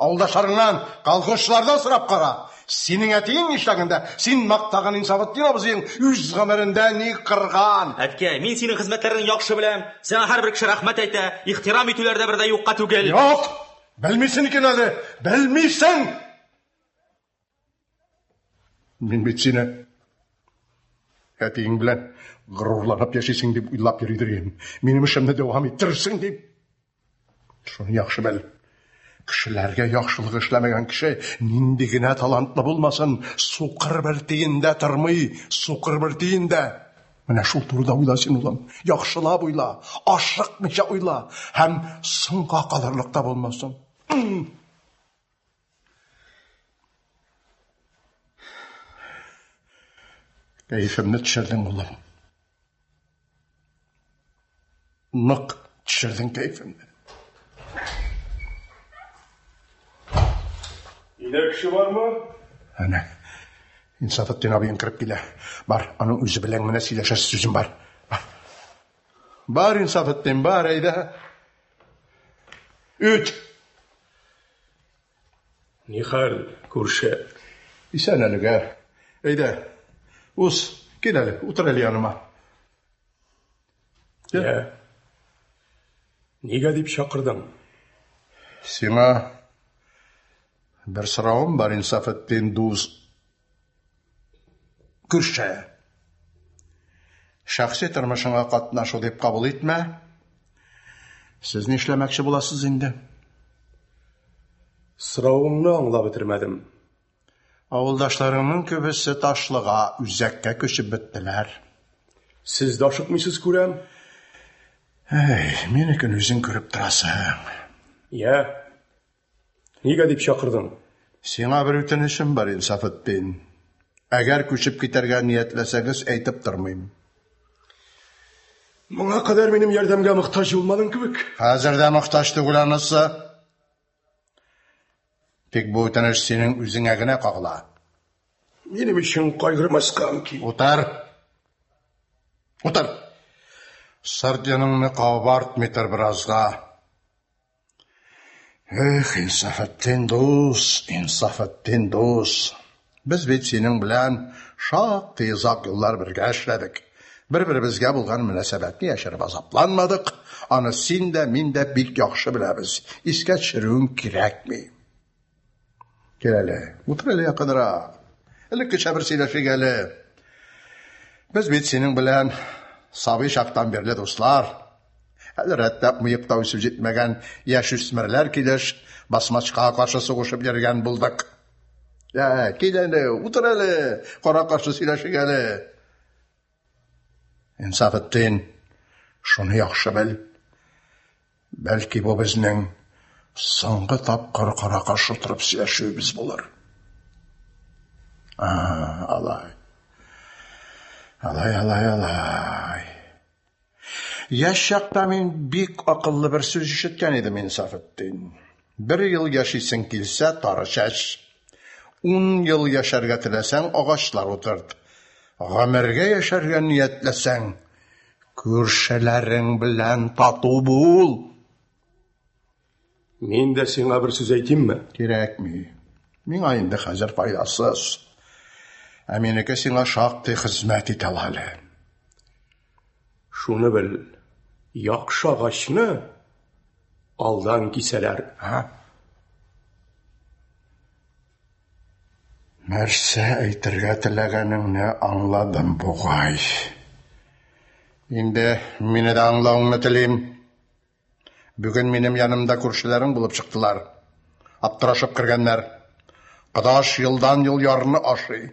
Авылдашларыңнан, колхозчылардан сорап кара. Синең әтиең нишләгән дә, син мактаган Инсафетдин абзыең үз гомерендә ни кырган? Әткәй, мин синең хезмәтләреңне яхшы беләм. Сиңа һәрбер кеше рәхмәт әйтә, ихтирам итүләр дә бер дә юкка түгел. Юк! Белмисең икән әле, белмисең! Мин бит сине әтиең белән горурланып яшисең дип уйлап йөридер идем. Минем эшемне дәвам иттерерсең дип. Шуны яхшы бел. Кешеләргә яхшылык эшләмәгән кеше нинди генә талантлы булмасын, сукыр бер тиен дә тормый, сукыр бер тиен дә. Менә шул турыда уйла син, улым. Яхшылап уйла, ашыкмыйча уйла һәм соңга калырлык та булмасын. Кәефемне төшердең, улым. Нык төшердең кәефемне. Өйдә кеше бармы? Әнә, Инсафетдин абыең кереп килә. Бар, аның үзе белән генә сөйләшәсе сүзем бар. Бар, бар Инсафетдин, бар, әйдә. Үт! Нихәл, күрше? Исән әлегә. Әйдә, уз, кил әле, утыр әле яныма. Йә. Нигә дип чакырдың? Сиңа бер соравым бар, Инсафетдин дус. Күрше. Шәхси тормышыңа катнашу дип кабул итмә. Сез нишләмәкче буласыз инде? Соравыңны аңлап бетермәдем. Авылдашларыңның күбесе Ташлыга, үзәккә күчеп беттеләр. Сез дә ашыкмыйсыз, күрәм. Әй, минекен үзең күреп торасың. Я, Нигә дип чакырдың? Сиңа бер үтенечем бар, Инсафетдин. Әгәр күчеп китәргә ниятләсәгез, әйтеп тормыйм. Моңа кадәр минем ярдәмгә мохтаҗ булмадың кебек. Хәзер дә мохтаҗ түгел анысы. Тик бу үтенеч синең үзеңә генә кагыла. Минем өчен кайгырмаска мөмкин. Утыр. Утыр. Сырт яныңны кабартмый тор беразга. Эх, Инсафетдин дус, Инсафетдин дус. Без бит синең белән шактый озак еллар бергә эшләдек. Бер-беребезгә булган мөнәсәбәтне яшереп азапланмадык. Аны син дә, мин дә бик яхшы беләбез. Искә төшерүем кирәкми. Кил әле, утыр әле якынрак. Элеккечә бер сөйләшик әле. Без бит синең белән сабый чактан бирле дуслар. Әле рәтләп мыек та үсеп җитмәгән яшүсмерләр килеш басмачка каршы сугышып йөргән булдык. Ә, кил әле, утыр әле, кара-каршы сөйләшик әле. Инсафетдин, шуны яхшы бел. Бәлки бу безнең соңгы тапкыр кара-каршы утырып сөйләшүебез булыр. А, алай. Алай, алай, алай. Яшь чакта мин бик акыллы бер сүз ишеткән идем, Инсафетдин. Бер ел яшисең килсә, тары чәч. Ун ел яшәргә теләсәң, агачлар утырт. Гомергә яшәргә ниятләсәң, күршеләрең белән тату бул. Мин дә сиңа бер сүз әйтимме? Кирәкми. Миңа инде хәзер файдасыз. Ә минеке сиңа шактый хезмәт итә ала әле. Шуны бел, яхшы агачны алдан кисәләр. А? Нәрсә әйтергә теләгәнеңне аңладым бугай. Инде мине дә аңлавыңны телим. Бүген минем янымда күршеләрең булып чыктылар. Аптырашып кергәннәр. Кодаш елдан-ел ярны ашый.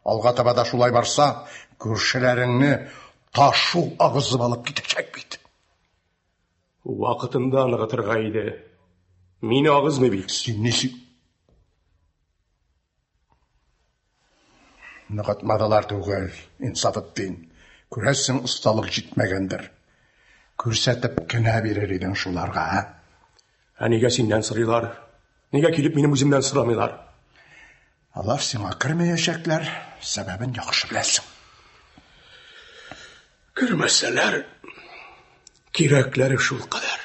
Алга таба да шулай барса, күршеләреңне ташу агызып алып китәчәк бит. Вакытында ныгытырга иде. Мине агызмый бит. Син ничек Ныгытмадылар түгел, Инсафетдин. Күрәсең, осталык җитмәгәндер. Күрсәтеп кенә бирер идең шуларга, ә? Ә нигә синнән сорыйлар? Нигә килеп минем үземнән сорамыйлар? Алар сиңа кермәячәкләр, сәбәбен яхшы беләсең. Кермәсәләр, кирәкләре шул кадәр.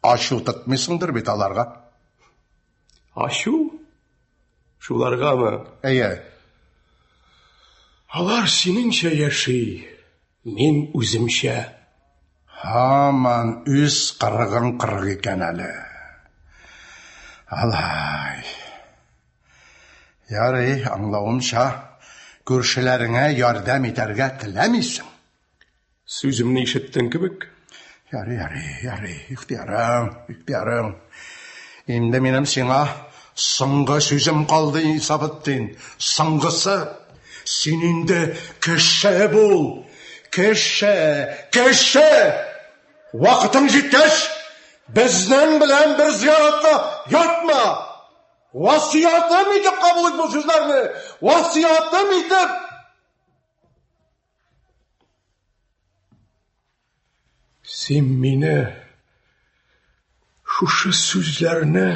Ачу тотмыйсыңдыр бит аларга. Ачу? Шуларгамы? Әйе. Алар синеңчә яши, мин үземчә. Һаман үз кырыгың кырык икән әле. Алай. Ярый, аңлавымча, күршеләреңә ярдәм итәргә теләмисең. Сүземне ишеттең кебек. Ярый, ярый, ярый, ихтыярың, ихтыярың. Инде минем сиңа соңгы сүзем калды, Инсафетдин. Соңгысы. Син инде кеше бул. Кеше, кеше! Вакытың җиткәч, безнең белән бер зияратта ятма! Васыятым итеп кабул ит бу сүзләрне! Васыятым итеп! Син мине шушы сүзләрне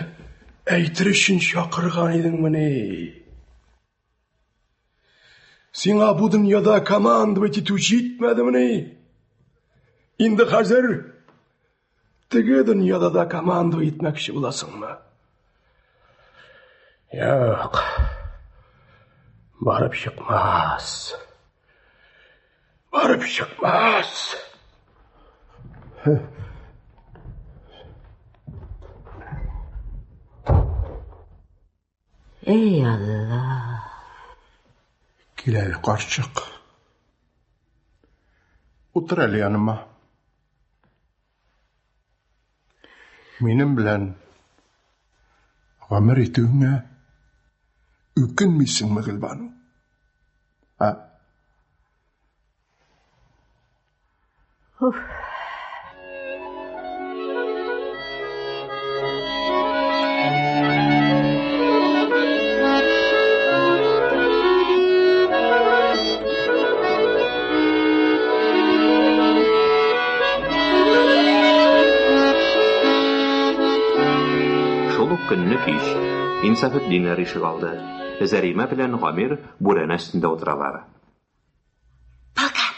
әйтер өчен чакырган идеңмени? Сиңа бу дөньяда командовать итү җитмәдемени? Инде хәзер теге дөньяда да командовать итмәкче буласыңмы? Юк. Барып чыкмас. Барып чыкмас. Эй, Алла. Кил әле, карчык. Утыр әле яныма. Минем белән гомер итүеңә үкенмисеңме, Гөлбану? Ә? Уф. Шул ук көнне кич Инсафетдиннәр ишегалды. Зәримә белән Гамир бүрәнә өстендә утыралар. Полкан!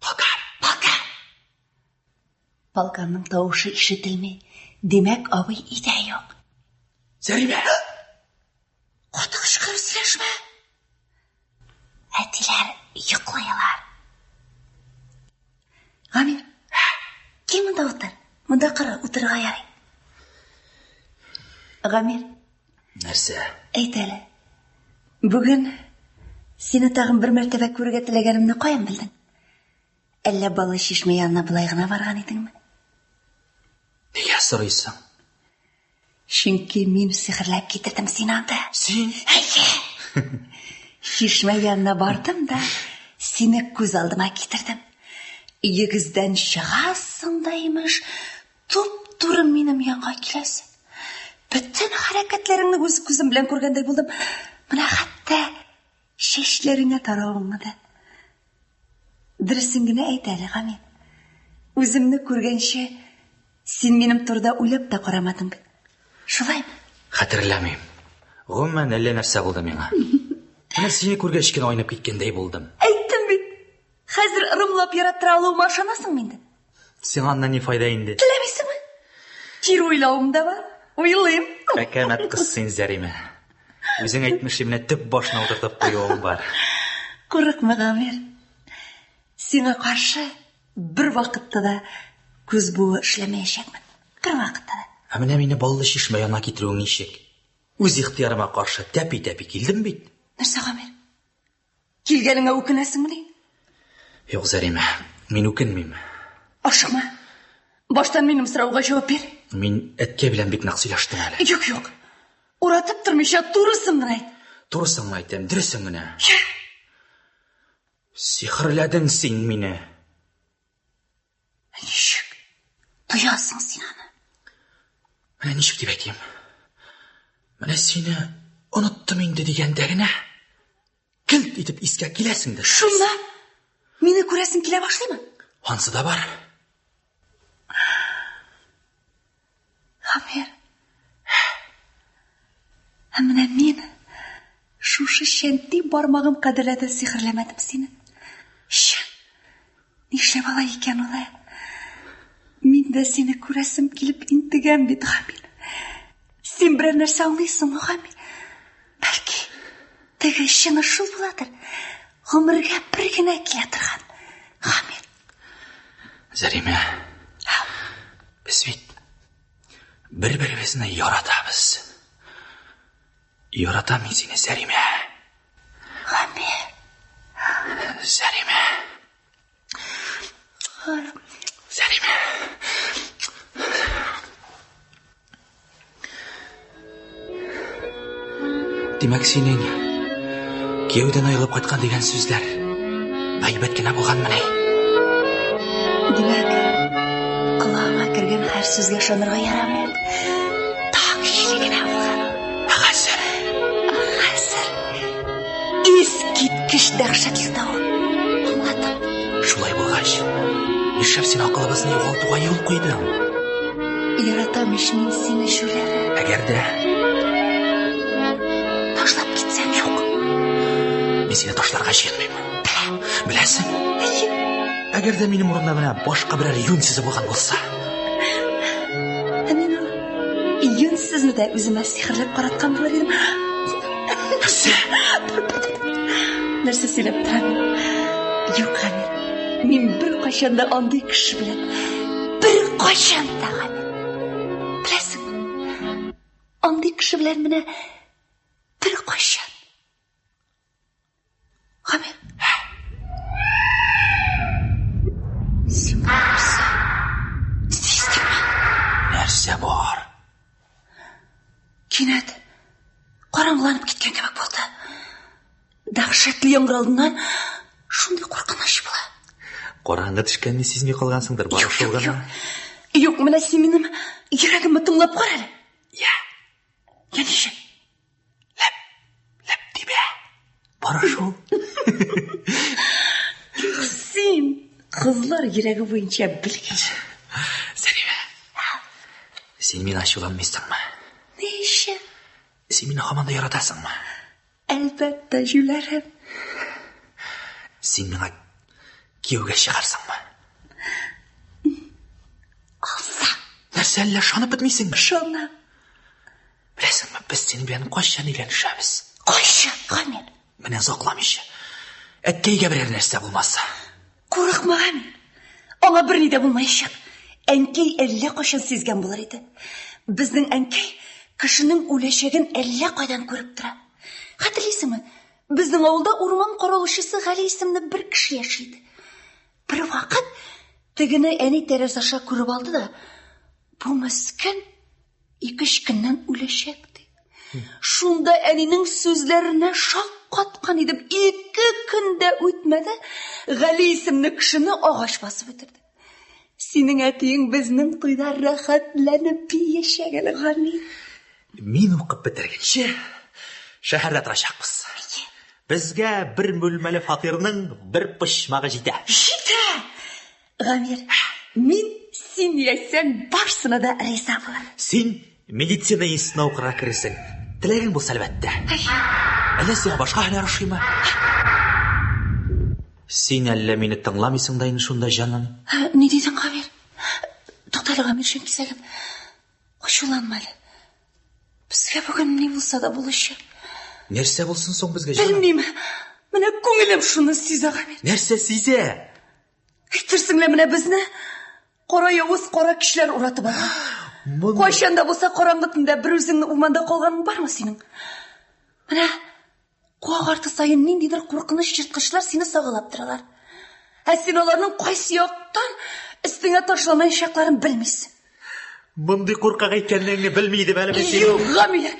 Полкан! Полкан! Полканның тавышы ишетелми. Димәк, абый өйдә юк. Зәримә! Каты кычкырып сөйләшмә. Әтиләр йоклыйлар. Гамир, кил монда утыр. Монда кара, утырырга ярый. Гамир. Нәрсә? Әйт әле. Бүген сине тагын бер мәртәбә күрергә теләгәнемне каян белдең? Әллә балы чишмә янына болай гына барган идеңме? Нигә сорыйсың? Чөнки мин сихерләп китердем сине анда. Син? Әйе. Чишмә янына бардым да, сине күз алдыма китердем. Өегездән чыгасың да, имеш, туп Туп-туры минем янга киләсең. Бөтен хәрәкәтләреңне үз күзем белән күргәндәй булдым. Менә хәтта чәчләреңә таравыңны да. Дөресен генә әйт әле, Гамил. Үземне күргәнче, син минем турыда уйлап та карамадың бит. Шулаймы? Хәтерләмим. Гомумән, әллә нәрсә булды миңа. Менә сине күргәч кенә айнып киткәндәй булдым. Әйттем бит. Хәзер ырымлап яраттыра алуыма ышанасыңмы инде? Сиңа аннан ни файда инде? Теләмисеңме? Кире уйлавым да бар. Уйлыйм. Әкәмәт кыз син, Зәримә. Үзең әйтмешли, менә төп башына утыртып куюың бар. Курыкма, Гамир. Сиңа каршы бер вакытта да күз буы эшләмәячәкмен. Бер вакытта да. Ә менә мине баллы чишмә янына китерүең ничек? Үз ихтыярыма каршы тәпи-тәпи килдем бит. Нәрсә, Гамир? Килгәнеңә үкенәсеңмени? Юк, Зәримә, мин үкенмим. Ашыкма. Баштан минем сорауга җавап бир. Мин әткәй белән бик нык сөйләштем әле. Юк, юк. Уратып тормыйча турысын гына әйт. Турысын гына әйтәм, дөресен генә. Сихерләдең син мине. Ничек тоясың син аны? Менә ничек дип әйтим? Менә сине оныттым инде дигәндә генә келт итеп искә киләсең дә. Шунда мине күрәсең килә башлыймы? Ансы да бар. Гамир. Ә менә мин шушы чәнти бармагым кадерле дә сихерләмәдем сине. Чын. Нишләп алай икән ул, ә? Мин дә сине күрәсем килеп интегәм бит, Гамил. Син берәр нәрсә аңлыйсыңмы, Гамил? Бәлки, теге чыны шул буладыр. Гомергә бер генә килә торган. Гамил. Зәримә, без бит бер-беребезне яратабыз. Яратам мин сине, Зәримә. Гамил. Зәримә. Зәримә. Димәк, синең кияүдән аерылып кайткан дигән сүзләр гайбәт кенә булганмыни? Димәк, колагыңа кергән һәр сүзгә ышанырга ярамый. Так җиле генә булган. Ә хәзер? Ә хәзер искиткеч дәһшәтле давыл. Аңладым. Шулай булгач, нишләп син акылыбызны югалтуга юл куйдың? Яратам ич мин сине, җүләр. Әгәр дә ташлап китсәм, юк. Мин сине ташларга җыенмыйм. Беләм. Беләсең? Әйе. Әгәр дә минем урында менә башка берәр юньсезе булган булса. Ә мин ул юньсезне дә үземә сихерләп караткан булыр идем. Нәрсә? Нәрсә сөйләп торам? Юк, Гамир. Мин беркайчан да андый кеше белән беркайчан да, Гамир. Беләсеңме? Андый кеше белән менә беркайчан. Гамир. Син нәрсә? Сиздеңме? Нәрсә бар? Кинәт караңгыланып киткән кебек булды. Дәһшәтле яңгыр алдыннан шундый куркыныч була. Караңгы төшкәнне сизми калгансыңдыр, бары шул гына. Юк, менә син минем йөрәгемне тыңлап кара әле. Я. Я ничек? Ләп, ләп тибә. Бары шул. Син кызлар йөрәге буенча белгеч. Сәлимә. Син миңа ачуланмыйсыңмы? Ни өчен? Син мине һаман да яратасыңмы? Әлбәттә, җүләрем. Син миңа кияүгә чыгарсыңмы? Алса. Нәрсә, әллә ышанып бетмисеңме? Ышанам. Беләсеңме, без синең белән кайчан өйләнешәбез? Кайчан, Гамил? Менә озакламыйча. Әткәйгә берәр нәрсә булмаса. Курыкма, Гамил. Аңа берни дә булмаячак. Әнкәй әллә кайчан сизгән булыр иде. Безнең әнкәй кешенең үләчәген әллә кайдан күреп тора. Хәтерлисеңме? Безнең авылда урман каравылчысы Гали исемле бер кеше яши иде. Бер вакыт тегене әни тәрәзә аша күреп алды да, бу мескен ике-өч көннән үләчәк, ди. Шунда әнинең сүзләренә шак каткан идем. Ике көн дә үтмәде, Гали исемле кешене агач басып үтерде. Синең әтиең безнең туйда рәхәтләнеп биячәк әле, Гамир. Мин укып бетергәнче шәһәрдә торачакбыз. Безгә бер бүлмәле фатирның бер почмагы җитә. Җитә! Гамир, мин син ни әйтсәң, барсына да риза булам. Син медицина институтына укырга керерсең. Теләгең булса, әлбәттә. Әллә сиңа башка һөнәр ошыймы? Син әллә мине тыңламыйсың да инде шунда, җаным? Ни дидең, Гамир? Туктале, Гамир, җанкисәгем. Ачуланма әле. Безгә бүген ни булса да булачак. Нәрсә булсын соң безгә, җаным? Белмим. Менә күңелем шуны сизә, Гамир. Нәрсә сизә? Әйтерсең лә менә безне кара явыз кара кешеләр уратып алган. Кайчан да булса караңгы төндә бер үзеңне урманда калганың бармы синең? Менә куак арты саен ниндидер куркыныч ерткычлар сине сагалап торалар. Ә син аларның кайсы яктан өстеңә ташланаячакларын белмисең. Мондый куркак икәнлегеңне белми идем әле мин синең. Юк, Гамил,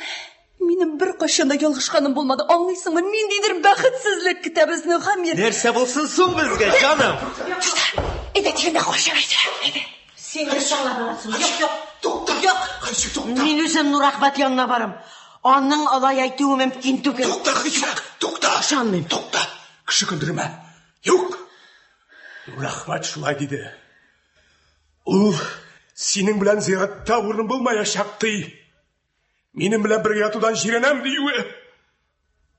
минем беркайчан да ялгышканым булмады. Аңлыйсыңмы, ниндидер бәхетсезлек көтә безне, Гамил. Нәрсә булсын соң безгә, җаным? Әйдә, дигәндә качып әйдә. Әйдә. Син дөрес аңламагансың. Юк, юк. Тукта. Юк. Мин үзем Нурәхмәт янына барам. Аның алай әйтүе мөмкин түгел. Тукта, Хәдичә, тукта. Ышанмыйм. Тукта. Кеше көлдермә. Юк. Нурәхмәт шулай диде. Ул синең белән зиратта урын булмаячак ди. Минем белән бергә ятудан җирәнәм диюе.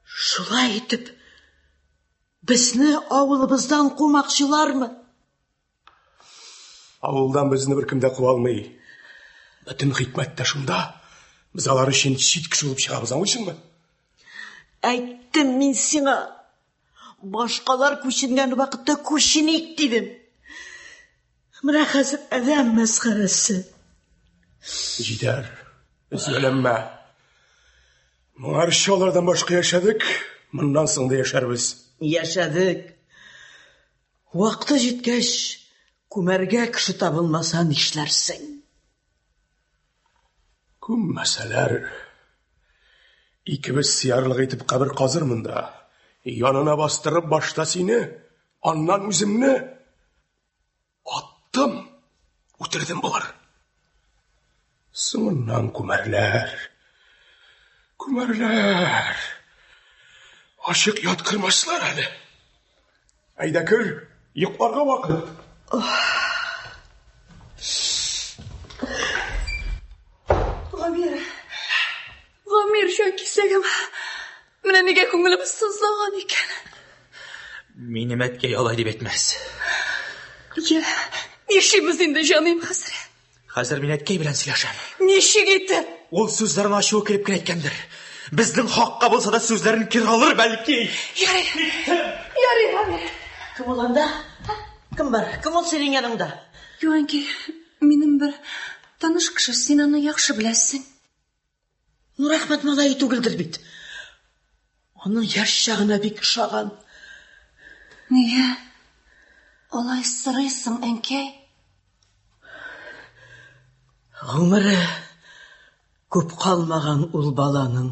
Шулай итеп, безне авылыбыздан кумакчылармы? Авылдан безне беркем дә куа алмый. Бөтен хикмәт тә шунда. Без алар өчен чит кеше булып чыгабыз, аңлыйсыңмы? Әйттем мин сиңа. Башкалар күченгән вакытта күченик дидем. Менә хәзер адәм мәсхәрәсе. Җитәр. Өзгәләнмә. Моңарчы алардан башка яшәдек, моннан соң да яшәрбез. Яшәдек. Вакыты җиткәч, күмәргә кеше табылмаса нишләрсең? Күммәсәләр, икебез сыярлык итеп кабер казырмын да, янына бастырып башта сине, аннан үземне аттым, үтердем булыр. Соңыннан күмәрләр. Күмәрләр. Ачык яткырмаслар әле. Әйдә кер, йокларга вакыт. Гамир. Гамир, җан кисәгем. Менә нигә күңелем сызлаган икән. Минем әткәй алай дип әйтмәс. Я, нишлибез инде, җаным, хәзер? Хәзер мин әткәй белән сөйләшәм. Ничек итеп? Ул сүзләрен ачуы килеп кенә әйткәндер. Безнең хакка булса да сүзләрен кире алыр, бәлки. Ярый. Ярый, Гамир. Кем ул анда? Кем бар? Кем ул синең яныңда? Юк, әнкәй, минем бер таныш кеше, син аны яхшы беләсең. Нурәхмәт малае түгелдер бит. Аның яшь чагына бик ошаган. Нигә алай сорыйсың, әнкәй? Гомере күп калмаган ул баланың.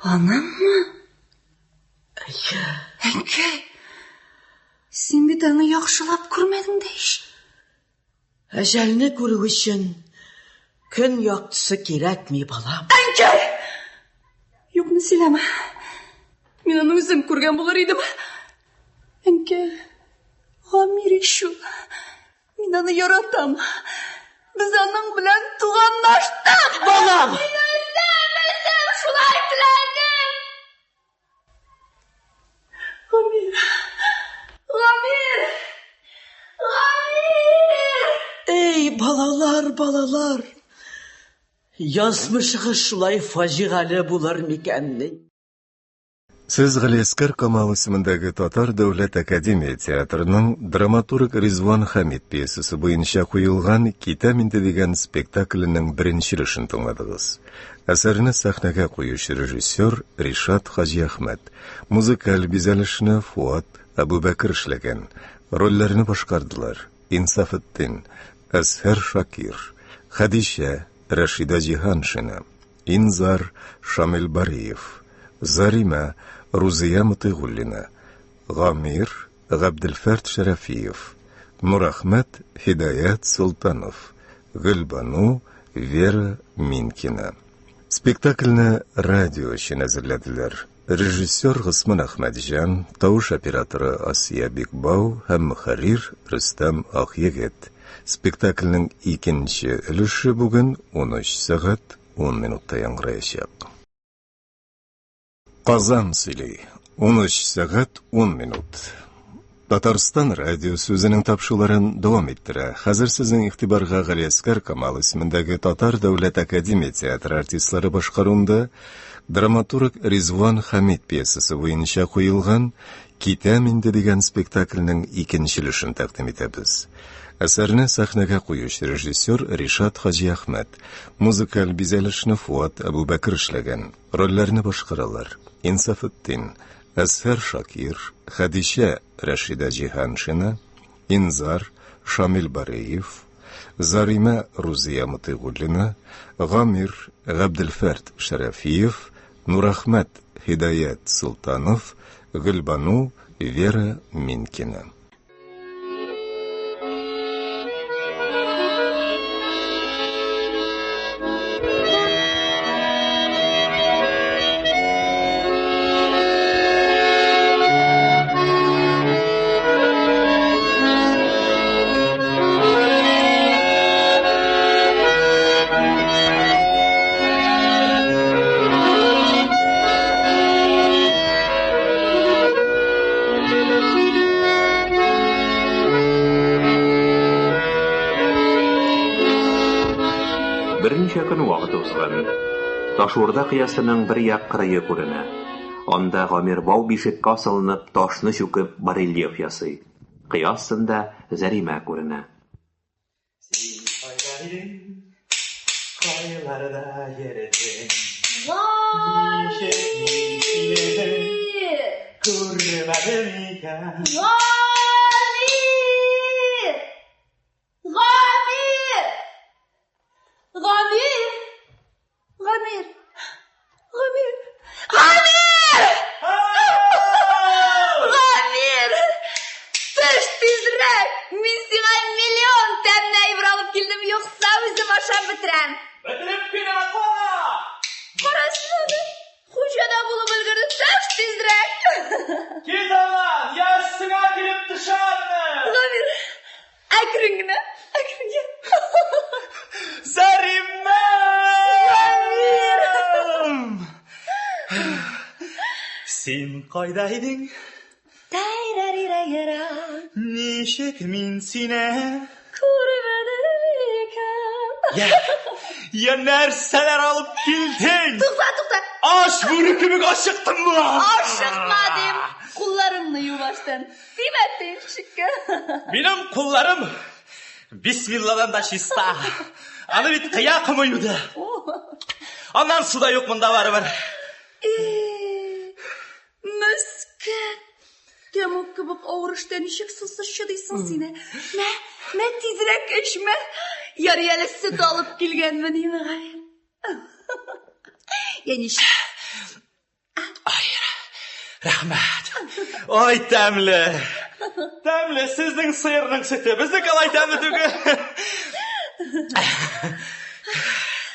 Аныңмы? Әйе. Әнкәй, син бит аны яхшылап күрмәдең дә ич. Әҗәлне күрү өчен көн яктысы кирәкми, балам. Әнкәй! Юкны сөйләмә. Мин аны үзем күргән булыр идем. Әнкәй, Гамир ич ул. Мин аны яратам. Без аның белән туганлаштык. Балам! Мин үзем, үзем шулай теләдем. Гамир! Гамир! Гамир! Эй, балалар, балалар! Язмышыгыз шулай фаҗигале булыр микәнни? Сез Галиәскәр Камал исемендәге Татар дәүләт академия театрының драматург Ризван Хәмид пьесасы буенча куелган Китәм инде дигән спектакленең беренче өлешен тыңладыгыз. Әсәрне сәхнәгә куючы режиссер Ришат Хаҗиәхмәт, музыкаль бизәлешне Фуат Әбүбәкер эшләгән. Рольләрне башкардылар: Инсафетдин, Әзһәр Шакир, Хәдичә, Рәшидә Җиһаншина, Инзар, Шамил Бариев, Заримә, Рузия Мотыйгуллина, Гамир, Габделфәрт Шәрәфиев, Нурәхмәт Һидаят Солтанов, Гөлбану Вера Минкина. Спектакльне радио өчен әзерләделәр. Режиссер Госман Әхмәтҗан, тавыш операторы Асия Бикбау һәм мөхәррир Рөстәм Акъегет. Спектакльнең икенче өлеше бүген 13 сәгать 10 минутта яңгыраячак. Казан сөйли. 13 сәгать 10 минут. Татарстан радиосы үзенең тапшыруларын дәвам иттерә. Хәзер сезнең игътибарга Галиәсгар Камал исемендәге Татар дәүләт академия театры артистлары башкаруында драматург Ризван Хәмид пьесасы буенча куелган Китәм инде дигән спектакльнең икенче өлешен тәкъдим итәбез. Әсәрне сәхнәгә куючы режиссер Ришат Хаҗиәхмәт, музыкаль бизәлешне Фуат Әбүбәкер эшләгән. Рольләрне башкаралар: Инсафетдин, Әзһәр Шакир, Хәдичә, Рәшидә Җиһаншина, Инзар, Шамил Бариев, Заримә, Рузия Мотыйгуллина, Гамир, Габделфәрт Шәрәфиев, Нурәхмәт, Һидаят Солтанов, Гөлбану, Вера Минкина. Берничә көн вакыт узган. Ташурда кыясының бер як кырые күренә. Анда Гамир бау бишеккә асылынып, ташны чүкеп, барельеф ясый. Кыя астында Зәримә күренә. Син кайда идең? Кайларда йөрдең? Ничек мин сине күрмәдем икән? Гамир! Гамир! Гамир! Гамир! Гамир! Гамир! Гамир! Төш тизрәк! Мин сиңа миллион тәмле әйбер алып килдем, юкса үзем ашап бетерәм. Бетереп кенә кара! Кара син аны! Хуҗа да булып өлгерде, төш тизрәк! Кит аннан, я өстеңә килеп төшәрмен! Гамир, әкрен генә, әкрен генә. Зәримә! Син кайда идең? Тайрарирайра. Ничек мин сине? Күрмәдем икән. Я, я нәрсәләр алып килдең? Тукта, тукта. Аш бүре кебек ачыктыңмы? Ашыкма дим. Кулларыңны ю баштан. Тимә тешеккә. Минем кулларым бисмилладан да чиста. Аны бит кыя комы юды. Аннан су да юк монда барыбер. Мескен. Тәмуг кебек авыр эштә ничек сусыз чыдыйсың син, ә? Мә, мә тизрәк эчмә. Ярый әле сөт алып килгәнмен, инде Гамир. Я ничек? Ай, рәхмәт. Ой, тәмле. Тәмле, сезнең сыерның сөте. Безнеке алай тәмле түгел.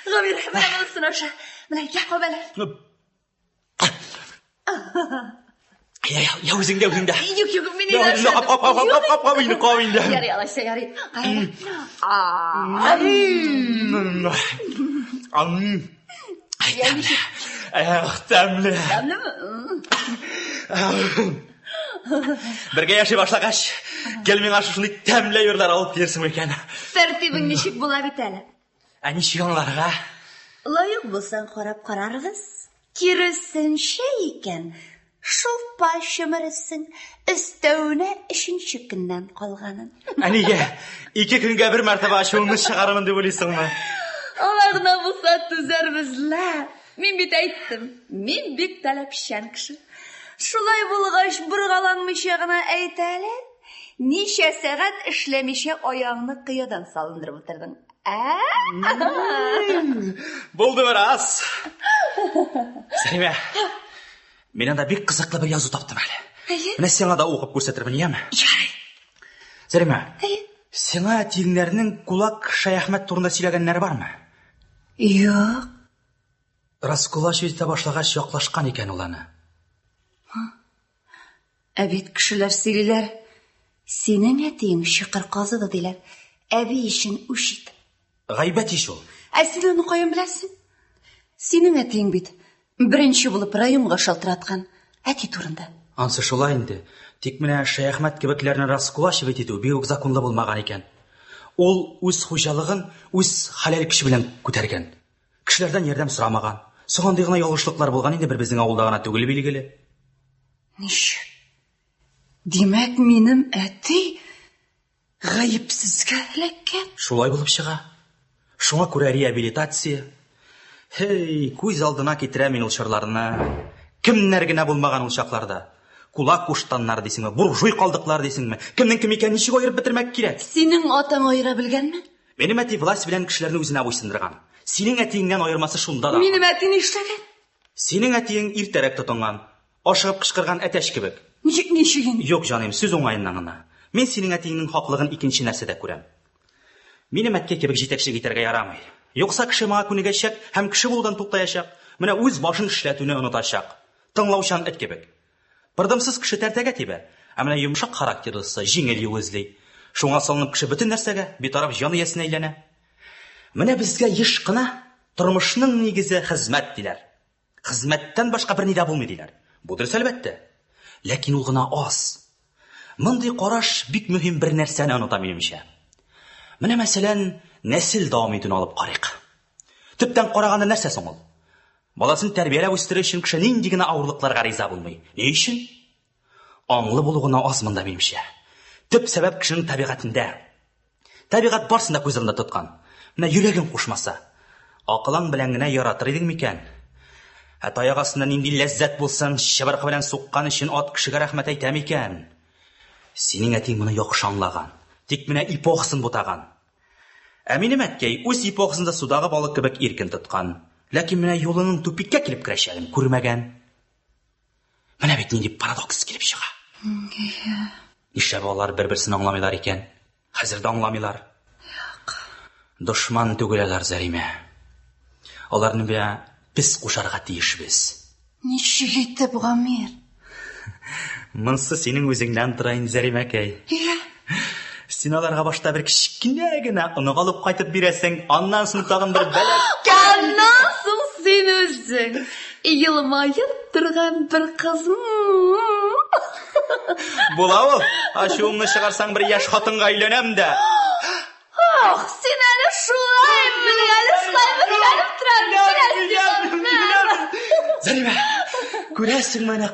Гамир, менә монысын аша. Менә, я, кап әле. Я, я, я үзеңдә, үзеңдә. Юк, юк, мин инде ашадым. Кап, кап, кап, кап, кап, кап инде, кап инде. Ярый, алайса, ярый. Я ничек? Эх, тәмле. Тәмлеме? Бергә яши башлагач, гел миңа шушындый тәмле әйберләр алып килерсең микән? Тәртибең ничек була бит әле? Ә ничек аңларга? Лаек булсаң, карап карарбыз. Киресенчә икән, шулпа чөмерерсең, өстәвенә өченче көннән калганын. Ә нигә? Ике көнгә бер мәртәбә ачуыңны чыгарырмын дип уйлыйсыңмы? Алай гына булса түзәрбез лә. Мин бит әйттем, мин бик таләпчән кеше. Шулай булгач, боргаланмыйча гына әйт әле, ничә сәгать эшләмичә аягыңны кыядан салындырып утырдың? Ә? Булды бераз. Сәлимә, мин анда бик кызыклы бер язу таптым әле. Әйе. Менә сиңа да укып күрсәтермен, яме? Ярый. Зәримә. Сиңа әтиеңнәрнең кулак Шәяхмәт турында сөйләгәннәре бармы? Юк. Раскулачивать итә башлагач, яклашкан икән ул аны. Ә бит кешеләр сөйлиләр, синең әтиең чокыр казыды диләр, әби өчен үч итеп. Гайбәт ич ул. Ә син аны каян беләсең? Синең әтиең бит беренче булып районга шалтыраткан әти турында. Ансы шулай инде. Тик менә Шәяхмәт кебекләрне раскулачивать итү бик үк законлы булмаган икән. Ул үз хуҗалыгын үз хәләл көче белән күтәргән. Кешеләрдән ярдәм сорамаган. Соң андый гына ялгышлыклар булган инде бер безнең авылда гына түгел билгеле. Ничек? Димәк, минем әти гаепсезгә эләккән? Шулай булып чыга. Шуңа күрә реабилитация. Һей, күз алдына китерәм мин ул чорларны. Кемнәр генә булмаган ул чакларда. Кулак куштаннар дисеңме, буржуй калдыклар дисеңме? Кемнең кем икәнен ничек аерып бетермәк кирәк? Синең атаң аера белгәнме? Минем әти власть белән кешеләрне үзенә буйсындырган. Синең әтиеңнән аермасы шунда да. Минем әти нишләгән? Синең әтиең иртәрәк тотынган. Ашыгып кычкырган әтәч кебек. Ничек, ничек инде? Юк, җаным, сүз уңаеннан гына. Мин синең әтиеңнең хаклыгын икенче нәрсәдә күрәм. Минем әткәй кебек җитәкчелек итәргә ярамый. Юкса кеше моңа күнегәчәк һәм кеше булудан туктаячак. Менә үз башын эшләтүне онытачак. Тыңлаучан эт кебек. Пырдымсыз кеше тәртәгә тибә, ә менә йомшак характерлысы җиңел юл эзли. Шуңа салынып кеше бөтен нәрсәгә битараф җан иясенә әйләнә. Менә безгә еш кына тормышның нигезе хезмәт диләр. Хезмәттән башка берни дә булмый диләр. Бу дөрес әлбәттә. Ләкин ул гына аз. Мондый караш бик мөһим бер нәрсәне оныта минемчә. Менә мәсәлән, нәсел дәвам итүне алып карыйк. Төптән караганда нәрсә соң ул? Баласын тәрбияләп үстерер өчен кеше нинди генә авырлыкларга риза булмый. Ни өчен? Аңлы булу гына аз монда минемчә. Төп сәбәп кешенең табигатендә. Табигать барсын да күз алдында тоткан. Менә йөрәгең кушмаса, акылың белән генә яратыр идең микән? Ә таяк астында нинди ләззәт булсын, чыбыркы белән суккан өчен ат кешегә рәхмәт әйтә микән? Синең әтиң моны яхшы аңлаган, тик менә эпохасын бутаган. Ә минем әткәй үз эпохасында судагы балык кебек иркен тоткан. Ләкин менә юлының тупикка килеп керәчәген күрмәгән. Менә бит нинди парадокс килеп чыга. Нишләп алар бер-берсен аңламыйлар икән? Хәзер дә аңламыйлар. Юк. Дошман түгел алар, Зәримә. Аларны менә без кушарга тиешбез. Ничек итеп, Гамир? Монсы синең үзеңнән тора инде, Зәримәкәй. Иә. Син аларга башта бер кечкенә генә онык алып кайтып бирәсең, аннан соң тагын бер бәләкәй. Аннан соң син үзең елмаеп торган бер кыз. Була ул. Ачуымны чыгарсаң, бер яшь хатынга өйләнәм дә. Ох, син әле шулай, менә әле шулай берләнеп торам. Зәримә, күрәсеңме әнә?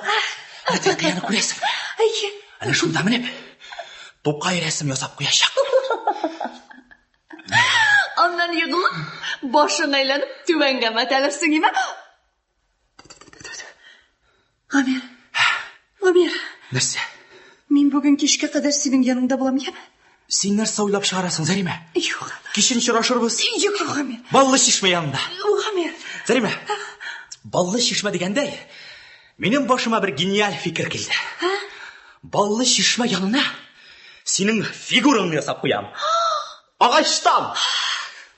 Әнә кыяны күрәсеңме? Әйе. Әнә шунда менеп, Тукай рәсем ясап куячак. Аннан егылып, башың әйләнеп, түбәнгә мәтәлерсең, име? Гамир. Гамир. Нәрсә? Мин бүген кичкә кадәр синең яныңда булам, яме? Син нәрсә уйлап чыгарасың, Зәримә? Юк. Кичен очрашырбыз. Юк, юк, Гамир. Баллы чишмә янында. Гамир. Зәримә. Баллы чишмә дигәндәй, минем башыма бер гениаль фикер килде. Баллы чишмә янына синең фигураңны ясап куям. Агачтан.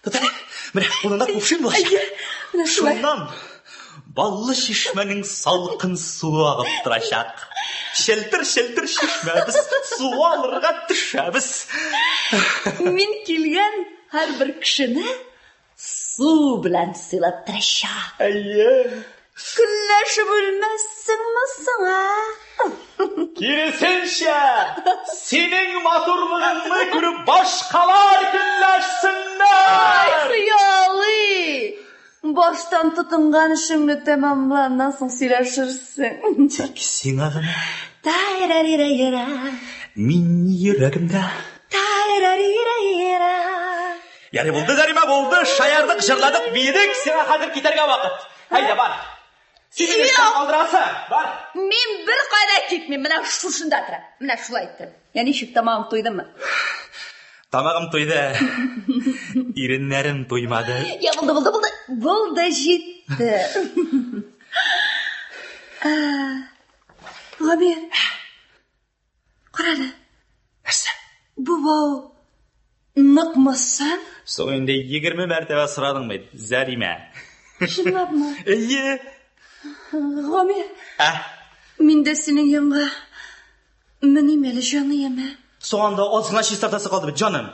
Тот әле. Менә кулыңда кувшин булачак. Менә шулай. Шуннан баллы чишмәнең салкын суы агып торачак. Челтер-челтер чишмәбез, су алырга төшәбез. Мин килгән һәрбер кешене су белән сыйлап торачак. Әйе. Көнләшеп үлмәссеңме соң, а? Киресенчә, синең матурлыгыңны күреп башкалар көнләшсеннәр. Ай, хыялый! Баштан тотынган эшеңне тәмамла, аннан соң сөйләшерсең. Тик сиңа гына. Та-ра-ри-ра-ра. Мин йөрәгемдә. Та-ра-ри-ра-ра. Ярый булды, Зәримә, булды. Шаярдык, җырладык, биедек. Сиңа хәзер китәргә вакыт. Әйдә, бар. Син эштән калдырасың. Бар. Мин бер кайда китмим, менә шушында торам. Менә шулай итеп. Я ничек тамагың туйдымы? Тамагым туйды. Иреннәрем туймады. Я булды, булды, булды. Булды, җитте. Гамир. Кара әле. Нәрсә? Бу Алмасаң? Соң инде 20 мәртәбә сорадың бит, Зәримә. Чынлапмы? Әйе. Гомер. Ә? Мин дә синең янга меним әле, җаныем, ә? Соң анда аз гына чистартасы калды бит, җаным.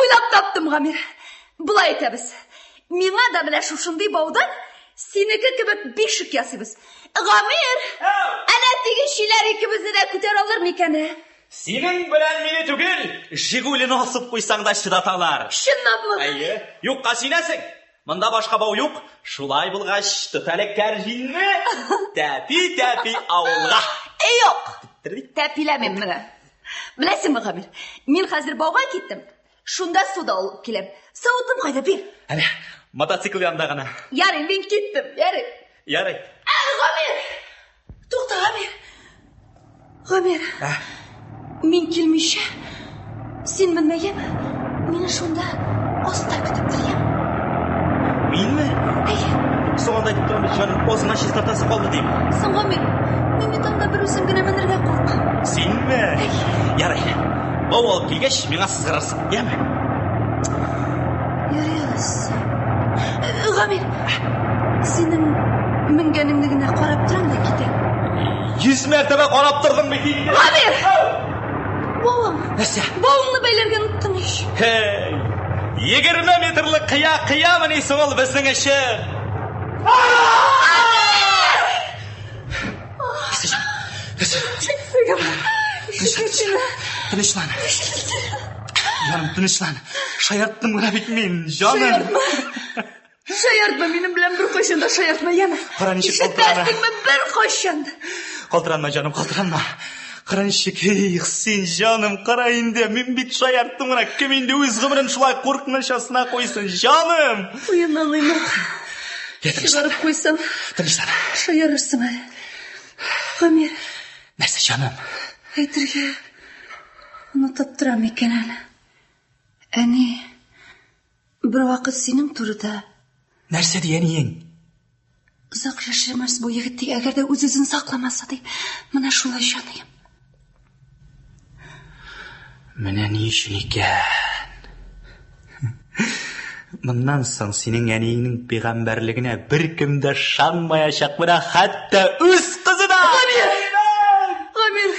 Уйлап таптым, Гамир. Болай итәбез. Миңа да менә шушындый баудан синеке кебек бишек ясыйбыз. Гамир! Әнә теге чиләр икебезне дә күтәрә алыр микән, ә? Синең белән мине түгел, Жигулины асып куйсаң да чыдаталар. Чынлапмы? Әйе, юкка сөенәсең. Монда башка бау юк. Шулай булгач, тот әле кәрҗинне, тәпи-тәпи авылга. Э, юк. Тәпиләмим менә. Беләсеңме, Гамир, мин хәзер бауга киттем. Шунда су да алып киләм. Савытым кайда, бир. Әнә, мотоцикл янында гына. Ярый, мин киттем, ярый. Ярый. Ә, Гамир! Тукта, Гамир. Гамир. Ә? Мин килмичә, син менмә, яме? Мине шунда аста көтеп тор, яме? Минме? Әйе. Соң анда әйтеп торам бит, җаным, аз гына чистартасы калды дим. Соң, Гамир, мин бит анда бер үзем генә менергә куркам. Синме? Ярый. Бау алып килгәч, миңа сызгырырсың, яме? Ярый алайса. Гамир, синең менгәнеңне генә карап торам да китәм. Йөз мәртәбә карап тордың бит инде. Гамир! Бавым. Нәрсә? Бавыңны бәйләргә оныттың ич. Һей! 20 метрлы кыя кыямыни соң ул безнең өчен? Тынычлан. Җаным, тынычлан. Шаярттым гына бит мин, җаным. Шаяртма. Шаяртма, минем белән беркайчан да шаяртма, яме. Кара ничек калтырана. Ишетәсеңме, беркайчан да. Калтыранма, җаным, калтыранма. Кара ничек, эх, син, җаным, кара инде, мин бит шаярттым гына. Кем инде үз гомерен шулай куркыныч астына куйсын, җаным? Уеннан уймак. Чыгарып куйсам. Тынычлан. Шаярырсың әле. Гамир. Нәрсә, җаным? Әйтергә онытып торам икән әле. Әни, бервакыт синең турыда. Нәрсә ди әниең? Озак яшәмәс бу егет ди, әгәр дә үз-үзен сакламаса ди. Менә шулай, җаныем. Менә ни өчен икән. Моннан соң синең әниеңнең пәйгамбәрлегенә беркем дә ышанмаячак, менә хәтта үз кызы да. Гамир! Гамир!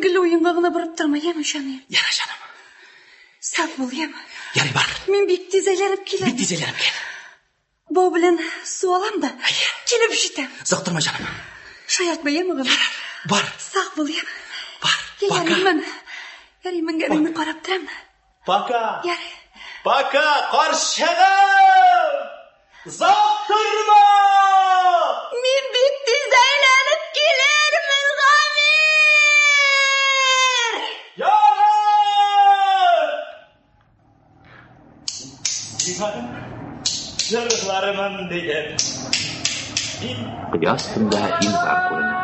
Гел уенга гына барып торма, яме, җаныем. Ярый, җаным. Сак бул, яме. Ярый, бар. Мин бик тиз әйләнеп киләм. Бик тиз әйләнеп кил. Бау белән су алам да, килеп җитәм. Озак торма, җаным. Шаяртма, яме, Гамир. Бар. Сак бул, яме. Бар. Ярый, мен. Ярый, менгәнеңне карап торам. Пока. Ярый. Пока, карчыгым! Озак торма! Мин бик тиз әйләнеп килермен, Гамир! Ярый! Җырлармын дидем. Мин Кыя өстендә Илдар күренә.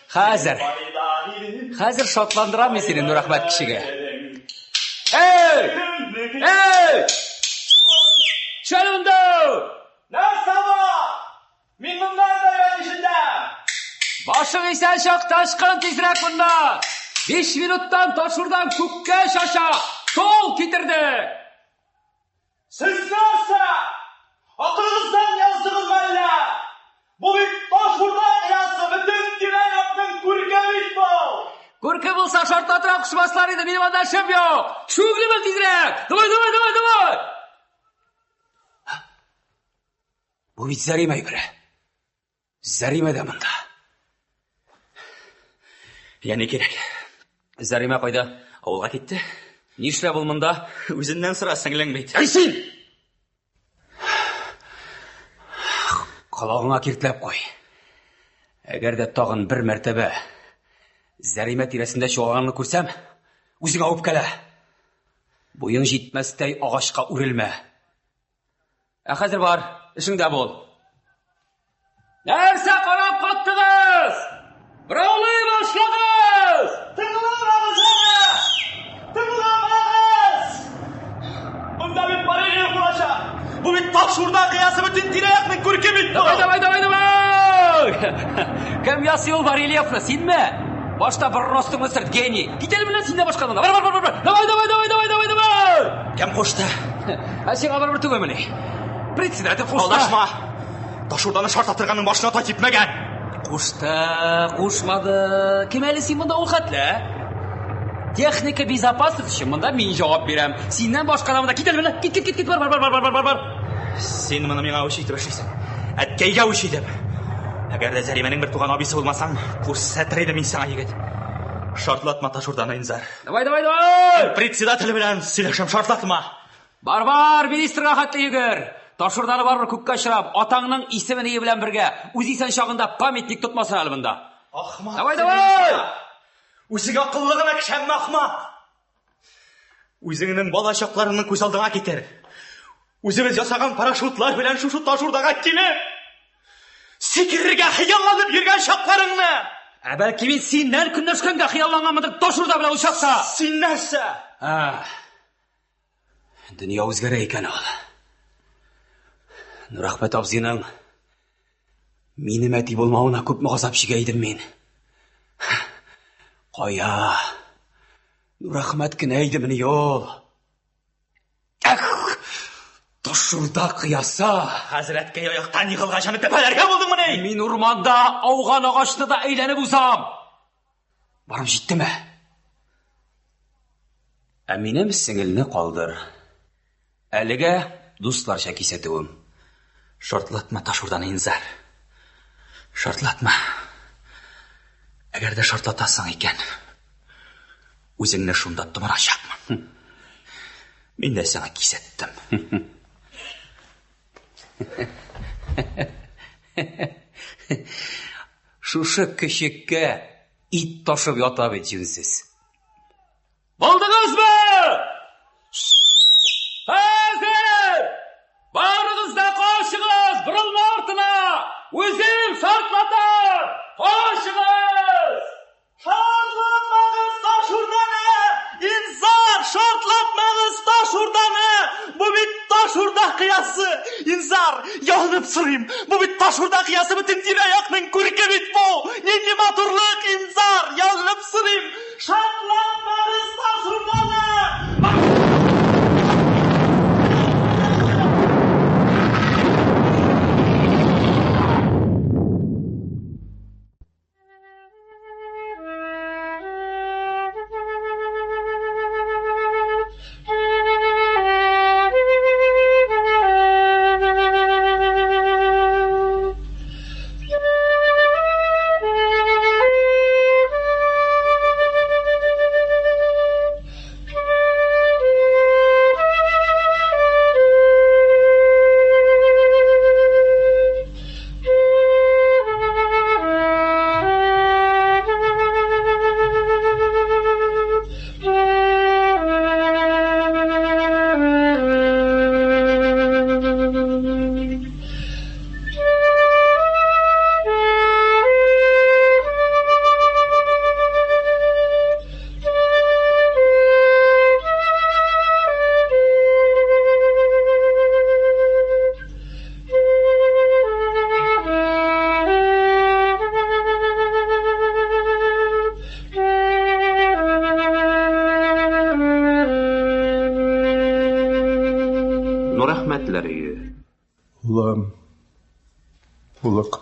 Хәзер. Хәзер шатландырам мин сине, Нурәхмәт кешегә. Эй! Эй! Төш әле монда! Нәрсә бар? Мин моннан да әйбәт ишетәм. Башың исән чакта ычкын тизрәк монда! 5 минуттан Ташурдан күккә чача! Тол китерде! Сез нәрсә? Акылыгыздан яздыгызмы әллә? Бу бит Ташурда кыясы, бөтен тирә-якның күрке бит бу! Күрке булса шартлатырак кушмаслар иде, минем анда эшем юк! Чүгли бел тизрәк! Давай, давай, давай, давай! Бу бит Зәримә әйбере. Зәримә дә монда. Я ни кирәк? Зәримә кайда? Авылга китте. Нишләп ул монда? Үзеннән сора, сеңлең бит. Әй син! Колагыңа киртләп куй. Әгәр дә тагын бер мәртәбә Зәримә тирәсендә чуалганны күрсәм, үзеңә үпкәлә. Буең җитмәстәй агачка үрелмә. Ә хәзер бар, эшеңдә бул. Нәрсә карап каттыгыз? Браулый башлагыз! Бу бит Ташурда кыясы бөтен тирә-якның күрке бит бу. Давай, давай, давай, давай! Кем ясый ул барельефны, синме? Башта бер ростыңны сөрт, гений. Кит әле менә син дә башкадан. Бар, бар, бар, бар. Давай, давай, давай, давай, давай, давай! Кем кушты? Ә сиңа барыбер түгелмени? Председатель кушты. Алдашма. Ташурданы шартлатырганның башына тай типмәгән. Кушты, кушмады. Кем әле син монда ул хәтле? Техника безопасность өчен монда мин җавап бирәм. Синнән башка да монда кит әле менә. Кит, кит, кит, кит, бар, бар, бар, бар, бар, бар, бар. Син моны миңа үч итеп эшлисең. Әткәйгә үч итеп. Әгәр дә Зәримәнең бер туган абыйсы булмасаң, күрсәтер идем мин сиңа, егет. Шартлатма Ташурданы, Инзар. Давай, давай, давай! Председатель белән сөйләшәм, шартлатма. Бар, бар, министрга хәтле йөгер. Ташурданы барыбер күккә очырам. Атаңның исеме ние белән бергә. Үзе исән чагында памятник тотмасын әле монда. Ахмак. Давай, давай! Үзең акыллы гына кеше, әмма ахмак. Үзеңнең бала чакларыңны күз алдыңа китер. Үзебез ясаган парашютлар белән шушы Ташурдага килеп, сикерергә хыялланып йөргән чакларыңны. Ә бәлки мин синнән көнләшкәнгә хыялланганмындыр Ташурда белән ул чакта. Син нәрсә? А, дөнья үзгәрә икән ул. Нурәхмәт абзыйның минем әти булмавына күпме газап чигә идем мин. Кая? Нурәхмәт кенә идемени ул? Эх, Ташурда кыяса. Хәзер әткәй аяктан егылгач аны тәпәләргә булдыңмыни? Мин урманда ауган агачны да әйләнеп узам. Барып җиттеме? Ә минем сеңелне калдыр. Әлегә дусларча кисәтүем. Шартлатма Ташурданы, Инзар. Шартлатма. Әгәр дә шартлатасың икән, үзеңне шунда томырачакмын. Мин дә сиңа кисәттем. Шушы көчеккә ит ташып ята бит җүнсез. Булдыгызмы? Хәзер! Барыгыз да качыгыз, борылма артына! Үзем шартлатам! Качыгыз! Шартлатмагыз Ташурданы! Инзар, шартлатмагыз Ташурданы! Бу бит Ташурда кыясы! Инзар, ялынып сорыйм, бу бит Ташурда кыясы бөтен тирә-якның күрке бит бу! Нинди матурлык, Инзар, ялынып сорыйм! Шартлатмагыз Ташурданы! Нурәхмәтләр өе. Улым. Улык.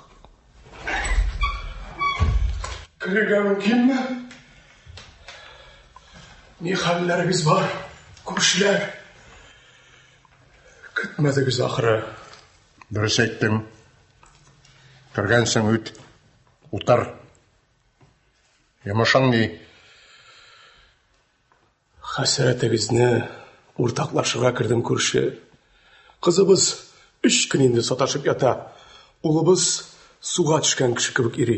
Керергә мөмкинме? Ни хәлләрегез бар, күршеләр? Көтмәдегез ахыры. Дөрес әйттең. Кергәнсең үт. Утыр. Йомышың ни? Хәсрәтегезне уртаклашырга кердем, күрше. Кызыбыз өч көн инде саташып ята. Улыбыз суга төшкән кеше кебек йөри.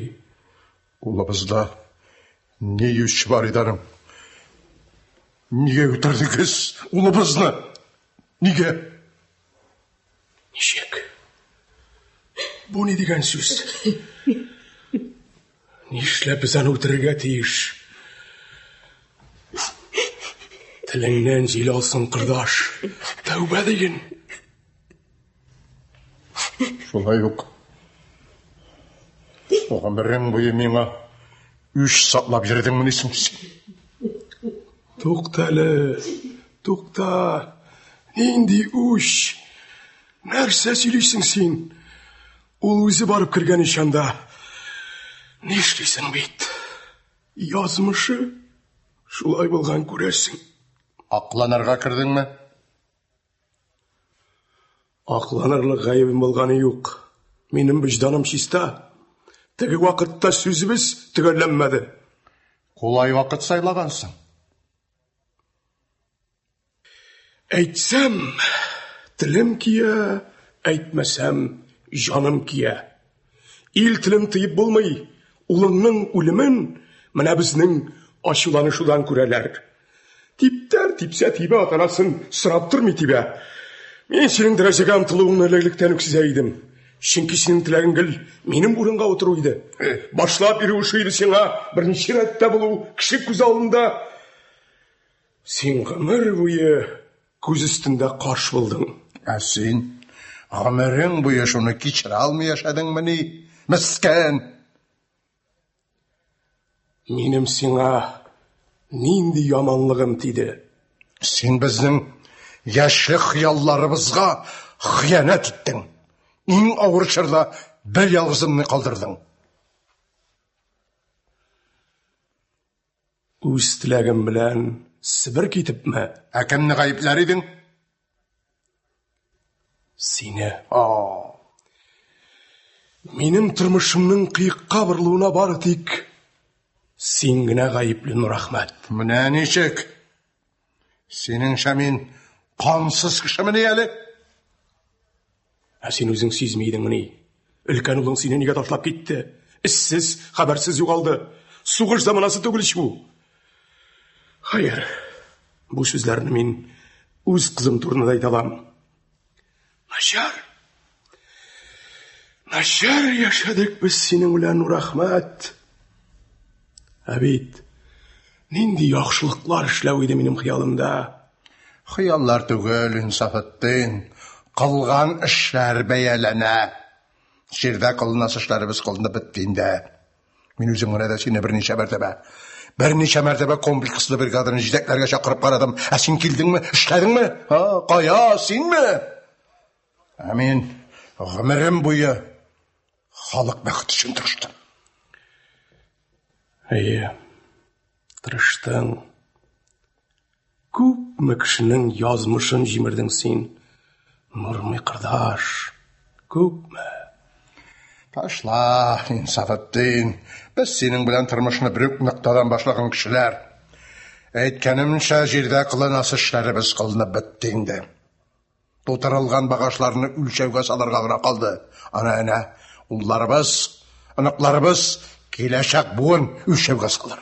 Улыбызда ни үч бар иде аның? Нигә үтердегез улыбызны? Нигә? Ничек? Бу ни дигән сүз? Нишләп без аны үтерергә тиеш? Телеңнән җил алсын, кордаш. Тәүбә диген. Шулай ук гомерең буе миңа үч саклап йөрдеңмени соң син? Тукта әле, тукта. Нинди үч? Нәрсә сөйлисең син? Ул үзе барып кергән ич анда. Нишлисең бит? Язмышы шулай булган күрәсең. Акланырга кердеңме? Акланырлык гаебем булганы юк. Минем вөҗданым чиста. Теге вакытта сүзебез төгәлләнмәде. Кулай вакыт сайлагансың. Әйтсәм, телем кия, әйтмәсәм, җаным кия. Ил телен тыеп булмый. Улыңның үлемен менә безнең ачуланышудан күрәләр. Типтәр типсә тибә, ата-анасын сорап тормый тибә. Мин синең дәрәҗәгә омтылуыңны элек-электән үк сизә идем. Чөнки синең теләгең гел минем урынга утыру иде. Башлап йөрү ошый иде сиңа, беренче рәттә булу, кеше күз алдында. Син гомер буе күз өстендә каш булдың. Ә син гомерең буе шуны кичерә алмый яшәдеңмени? Мескен! Минем сиңа нинди яманлыгым тиде? Син безнең яшьлек хыялларыбызга хыянәт иттең. Иң авыр чорда бер ялгызымны калдырдың. Үз теләгем белән Себер китепме? Ә кемне гаепләр идең? Сине. Минем тормышымның кыекка борылуына бары тик син генә гаепле, Нурәхмәт. Менә ничек. Синеңчә мин кансыз кешемени әле? Ә син үзең сизми идеңмени? Өлкән улың сине нигә ташлап китте? Эзсез, хәбәрсез югалды. Сугыш заманасы түгел ич бу. Хәер, бу сүзләрне мин үз кызым турында да әйтә алам. Начар. Начар яшәдек без синең белән, Нурәхмәт. Ә бит нинди яхшылыклар эшләү иде минем хыялымда. Хыяллар түгел, Инсафетдин. Кылган эшләр бәяләнә. Җирдә кылынасы эшләребез кылынып бетте инде. Мин үзем генә дә сине берничә мәртәбә, берничә мәртәбә комплекслы бригаданы җитәкләргә чакырып карадым. Ә син килдеңме? Эшләдеңме? Ха, кая, синме? Ә мин гомерем буе халык бәхете өчен тырыштым. Әйе, тырыштың. Күпме кешенең язмышын җимердең син, Нурмый кордаш, күпме? Ташла, Инсафетдин, без синең белән тормышны бер үк ноктадан башлаган кешеләр. Әйткәнемчә, җирдә кылынасы эшләребез кылынып бетте инде. Тутырылган багажларны үлчәүгә салырга гына калды. Аны әнә улларыбыз, оныкларыбыз, киләчәк буын үлчәүгә салыр.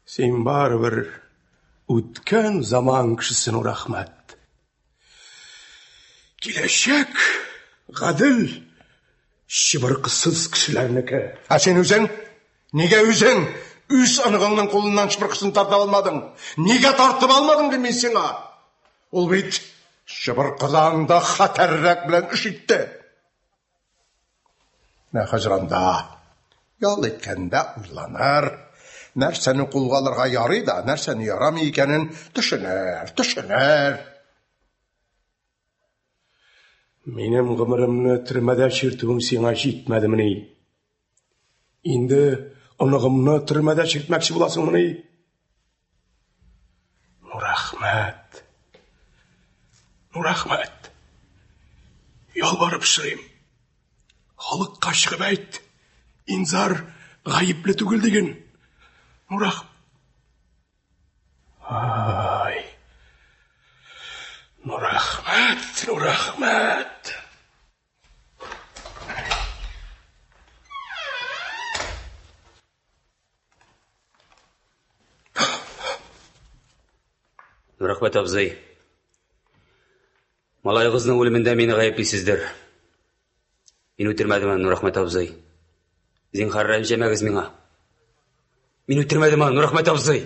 Син барыбер үткән заман кешесе, Нурәхмәт. Киләчәк гадел, чыбыркысыз кешеләрнеке. Ә син үзең? Нигә үзең үз оныгыңның кулыннан чыбыркысын тарта алмадың? Нигә тартып алмадың дим мин сиңа? Ул бит чыбыркыдан да хәтәррәк белән эш итте. Менә хәзер анда ял иткәндә уйланыр, нәрсәне кулга алырга ярый да, нәрсәне ярамый икәнен төшенер, төшенер. Минем гомеремне төрмәдә чиртүең сиңа җитмәдемени? Инде оныгымны төрмәдә чиртмәкче буласыңмыни? Нурәхмәт. Нурәхмәт. Ялварып сорыйм. Халыкка чыгып әйт. Инзар гаепле түгел диген. Нурах Ай. Нурәхмәт, Нурәхмәт. Нурәхмәт абзый. Малаегызның үлемендә мине гаеплисездер. Мин үтермәдем аны, Нурәхмәт абзый. Зинһар рәнҗемәгез миңа. Мин үтермәдем аны, Нурәхмәт абзый.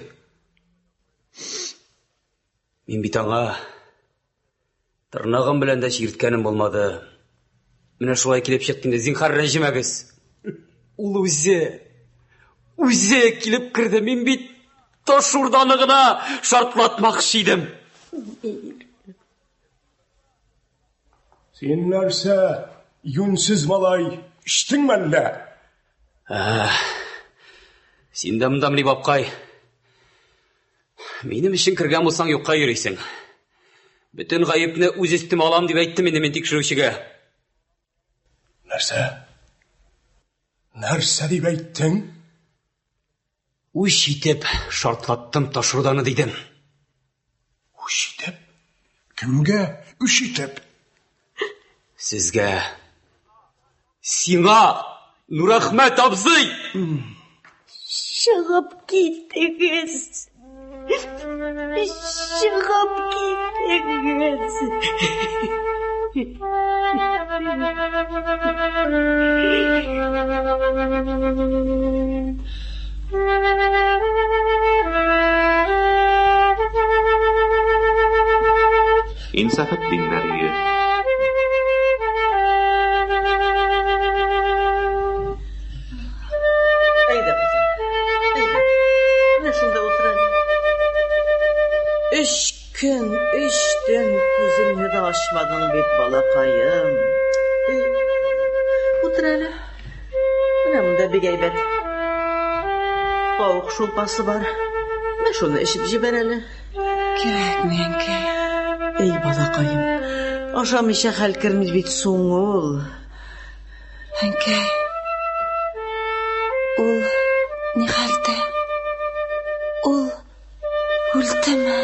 Мин бит аңа Тырнагым белән дә чирткәнем булмады. Менә шулай килеп чыкты инде, зинһар рәнҗемәгез. Ул үзе, үзе килеп керде. Мин бит таш урданы гына шартлатмакчы идем. Син нәрсә, юньсез малай, эчтеңме әллә? Син дә монда мени, бабкай? Минем өчен кергән булсаң, юкка йөрисең. Бөтен гаепне үз өстемә алам дип әйттем инде мин тикшерүчегә. Нәрсә? Нәрсә дип әйттең? Үч итеп шартлаттым ташурданы дидем. Үч итеп? Кемгә үч итеп? Сезгә. Сиңа, Нурәхмәт абзый! Чыгып китегез! Чыгып китегез! Инсафетдиннәр өе. Әйдә, кызым, әйдә. Менә шунда утыр әле. Өч көн, өч төн күзеңне дә ачмадың бит, балакаем. Утыр әле. Менә монда бик әйбәт. Тавык шулпасы бар. Менә шуны эчеп җибәр әле. Кирәкми, әнкәй. Эй, балакаем, ашамыйча хәл керми бит соң ул. Әнкәй, ул ни хәлдә? Ул үлдеме?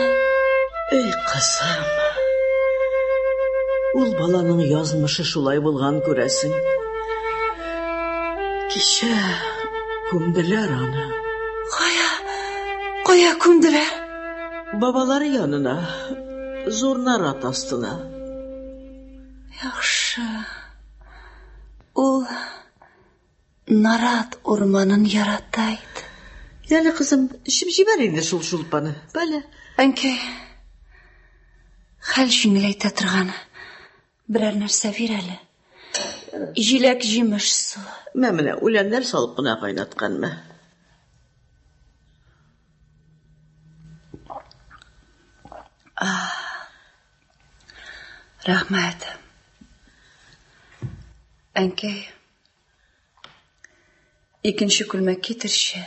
Эй, кызым. Ул баланың язмышы шулай булган күрәсең. Кичә күмделәр аны. Кая? Кая күмделәр? Бабалары янына, зур нарат астына. Яхшы. Ул нарат урманын ярата иде. Яле, кызым, эчеп җибәр инде шул шулпаны. Бәле. Әнкәй, хәл җиңеләйтә торган берәр нәрсә бир әле. Җиләк-җимеш суы. Мә менә, үләннәр салып кына кайнаткан, мә. Рәхмәт. Әнкәй, икенче күлмәк китерче.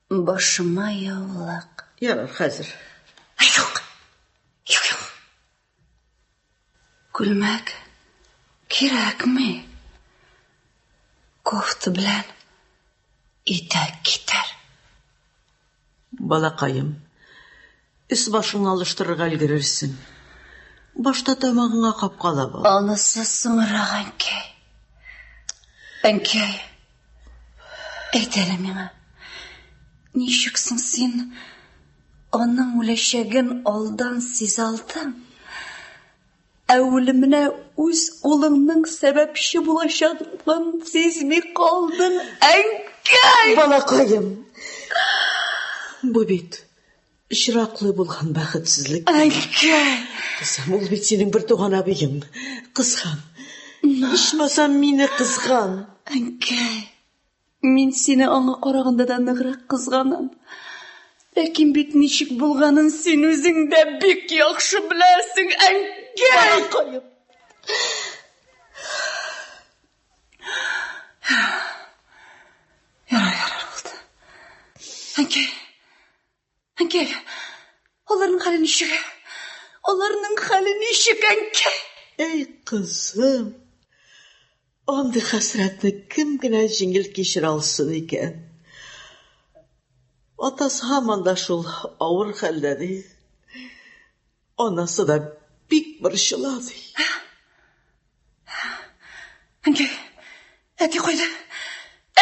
Башыма яулык. Ярар, хәзер. Ай, юк. Юк, юк. Күлмәк кирәкми. Кофта белән итәк китәр. Балакаем, өс-башыңны алыштырырга өлгерерсең. Башта тамагыңа капкалап ал. Анысы соңрак, әнкәй. Әнкәй, әйт әле миңа, ничек соң син аның үләчәген алдан сизә алдың? Ә үлеменә үз улыңның сәбәпче булачагын сизми калдың, әнкәй! Балакаем, бу бит очраклы булган бәхетсезлек. Әнкәй! Кызым, ул бит синең бер туган абыең. Кызган. Ичмасам мине кызган. Әнкәй, Мин сине аңа караганда да ныграк кызганам. Ләкин бит ничек булганын син үзең дә бик яхшы беләсең, әнкәй! Балакаем! Ярар, ярар булды. Әнкәй, әнкәй, аларның хәле ничек? Аларның хәле ничек, әнкәй? Әй, кызым, Андый хәсрәтне кем генә җиңел кичерә алсын икән? Атасы һаман да шул авыр хәлдә, ди. Анасы да бик борчыла, ди. Әнкәй, әти кайда?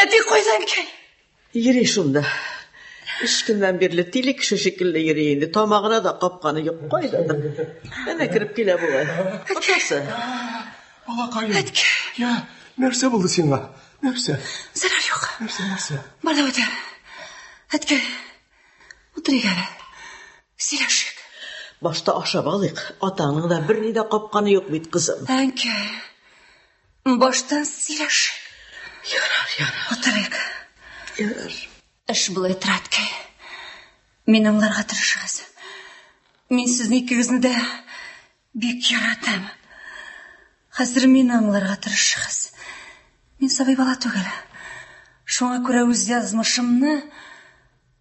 Әти кайда, әнкәй? Йөри шунда. Өч көннән бирле тиле кеше шикелле йөри инде. Тамагына да капканы юк. Кайдадыр. Әнә кереп килә бугай. Атасы. Балакаем. Я, нәрсә булды сиңа? Нәрсә? Зарар юк. Нәрсә, нәрсә? Бар да үтә. Әткәй, утырыйк әле. Сөйләшик. Башта ашап алыйк. Атаңның да берни дә капканы юк бит, кызым. Әнкәй, баштан сөйләшик. Ярар, ярар. Утырыйк. Ярар. Эш болай тора, әткәй. Мине аңларга тырышыгыз. Мин сезне икегезне дә бик яратам. Хәзер мине аңларга тырышыгыз. Мин сабый бала түгел. Шуңа күрә үз язмышымны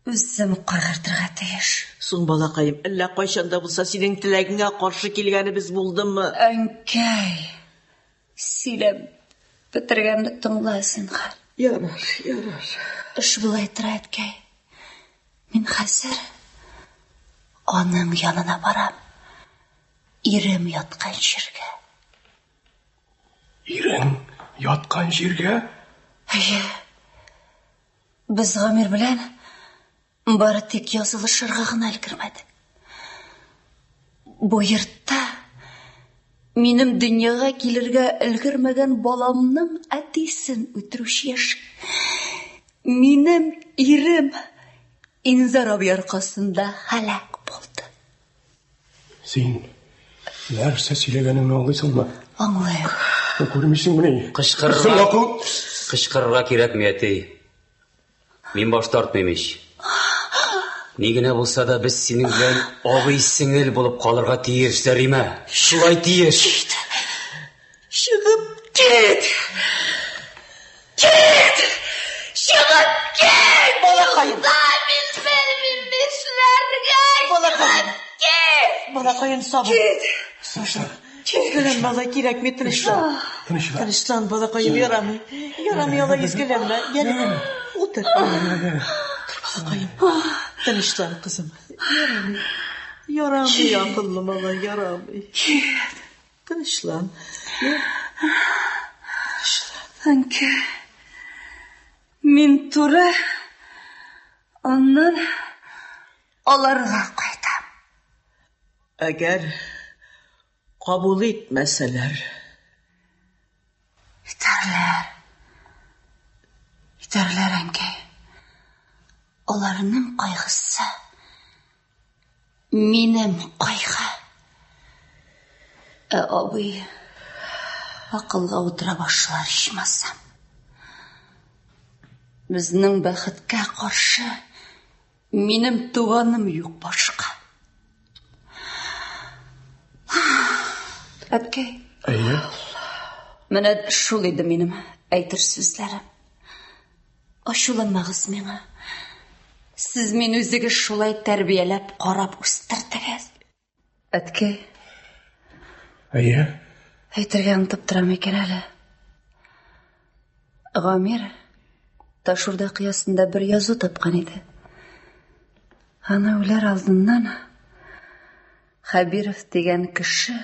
үзем кайгыртырга тиеш. Соң, балакаем, әллә кайчан да булса синең теләгеңә каршы килгәнебез булдымы? Әнкәй, сөйләп бетергәнне тыңла, зинһар. Ярар, ярар. Эш болай тора, әткәй. Мин хәзер аның янына барам. Ирем яткан җиргә. Ирең яткан җиргә? Әйе. Без Гамир белән бары тик язылышырга гына өлгермәдек. Бу йортта минем дөньяга килергә өлгермәгән баламның әтисен үтерүче яши. Минем ирем Инзар абый аркасында һәлак булды. Син нәрсә сөйләгәнеңне аңлыйсыңмы? Аңлыйм. Күрмисеңмени? Кычкырырга, кычкырырга кирәкми, әти. Мин баш тартмыйм ич. Ни генә булса да без синең белән абый-сеңел булып калырга тиеш, Зәримә. Шулай тиеш. Кит. Чыгып кит. Кит! Чыгып кит! Балакаем. Да, мин белмим нишләргә. Балакаем. Чыгып кит! Балакаем, сабыр. Кит! Саша, Өзгәләнмә, алай кирәкми, тынычлан. Тынычлан. Тынычлан, балакаем, ярамый. Ярамый, алай өзгәләнмә. Ял, утыр. Утыр, балакаем. Тынычлан, кызым. Ярамый. Ярамый, акыллы малай, ярамый. Тынычлан. Әнкәй, мин туры аннан аларга кайтам. Әгәр кабул итмәсәләр? Итәрләр. Итәрләр, әнкәй. Аларның кайгысы минем кайгы. Ә абый акылга утыра башлар ичмасам. Безнең бәхеткә каршы минем туганым юк башка. Әткәй. Әйе. Менә шул иде минем әйтер сүзләрем. Ачуланмагыз миңа. Сез мине үзегез шулай тәрбияләп, карап үстердегез. Әткәй. Әйе. Әйтергә онытып торам икән әле. Гамир Ташурда кыясында бер язу тапкан иде. Аны үләр алдыннан Хәбиров дигән кеше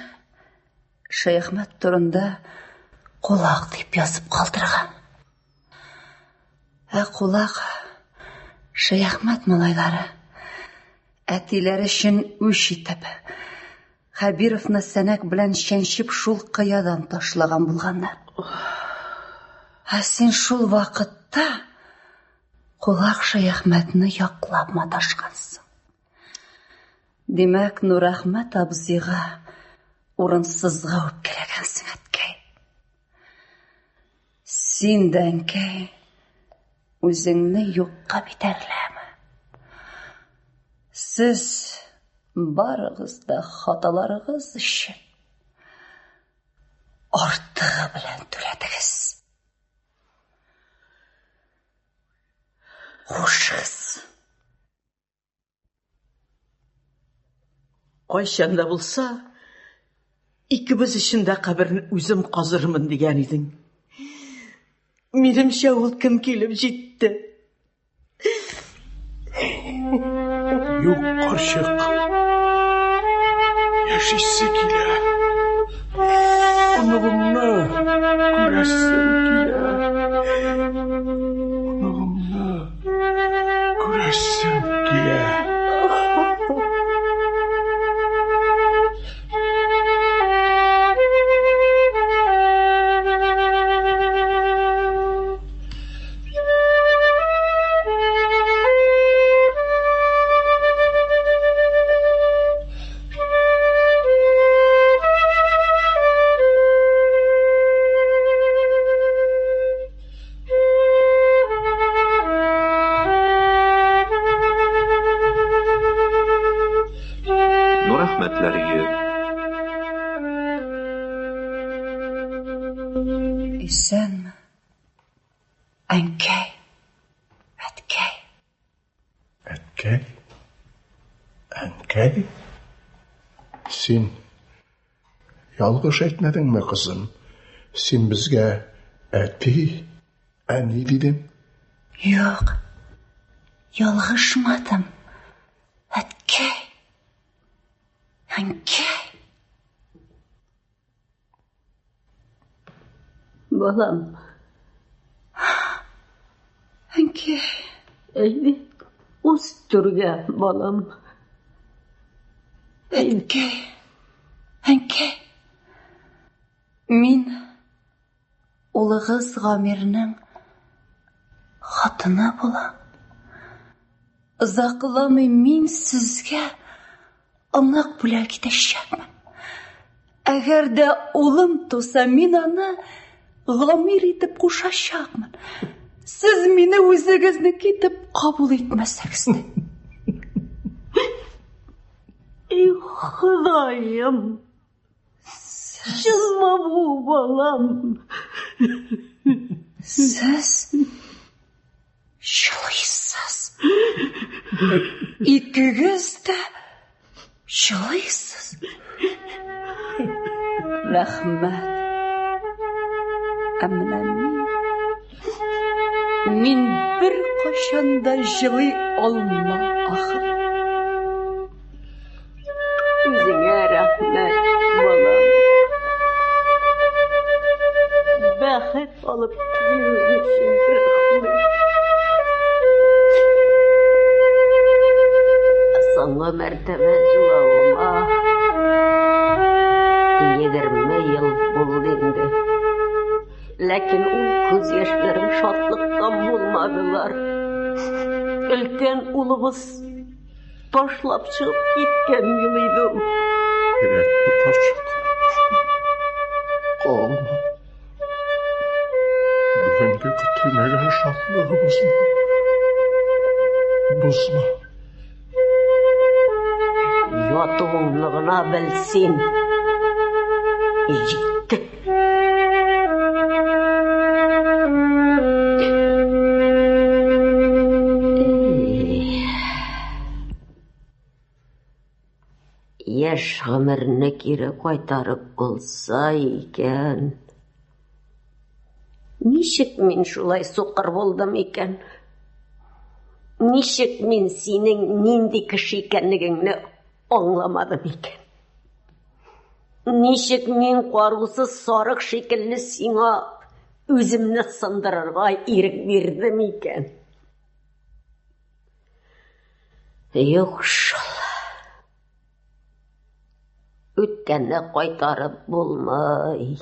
Шәяхмәт турында кулак дип язып калдырган. Ә кулак Шәяхмәт малайлары әтиләре өчен үч итеп Хәбировны сәнәк белән чәнчеп шул кыядан ташлаган булганнар. Ә син шул вакытта кулак Шәяхмәтне яклап маташкансың. Димәк, Нурәхмәт абзыйга урынсызга үпкәләгәнсең, әткәй. Син дә, әнкәй, үзеңне юкка битәрләмә. Сез барыгыз да хаталарыгыз өчен артыгы белән түләдегез. Хушыгыз. Кайчан да булса, икебез өчен дә каберне үзем казырмын дигән идең. Минемчә, ул көн килеп җитте. Юк, карчык. Яшисе килә. Оныгымны күрәсем килә. Оныгымны күрәсем килә. Нурәхмәтләр өе. Исәнме, әнкәй, әткәй. Әткәй? Әнкәй? Син ялгыш әйтмәдеңме, кызым? Син безгә әти, әни дидең. Юк, ялгышмадым. Әткәй, әнкәй. Балам. Әнкәй. Әйдә, уз түргә, балам. Әнкәй, әнкәй. Мин улыгыз Гамирның хатыны булам. Озакламый мин сезгә онык бүләк итәчәкмен. Әгәр дә улым туса, мин аны Гамир итеп кушачакмын. Сез мине үзегезнеке итеп кабул итмәсәгез дә. Эй, Ходаем! Чынмы бу, балам? Сез җылыйсыз. Икегез дә җылыйсыз. Рәхмәт. Ә менә мин, мин беркайчан да җылый алмам, ахыр. Үзеңә рәхмәт, балам. Бәхет алып килүең өчен рәхмәт. Соңгы мәртәбә җылавыма 20 ел булды инде. Ләкин ул күз яшьләрем шатлыктан булмадылар. Өлкән улыбыз ташлап чыгып киткән ел иде ул. Кирәкме, карчык? Калма. Бүгенге көтелмәгән шатлыгыбызны бозма. Ятуыңны гына бел син. Җитте. Яшь гомерне кире кайтарып булса икән. Ничек мин шулай сукыр булдым икән? Ничек мин синең нинди кеше икәнлегеңне аңламадым икән? Ничек мин карусыз сарык шикелле сиңа үземне сындырырга ирек бирдем икән? Юк шул. Үткәнне кайтарып булмый.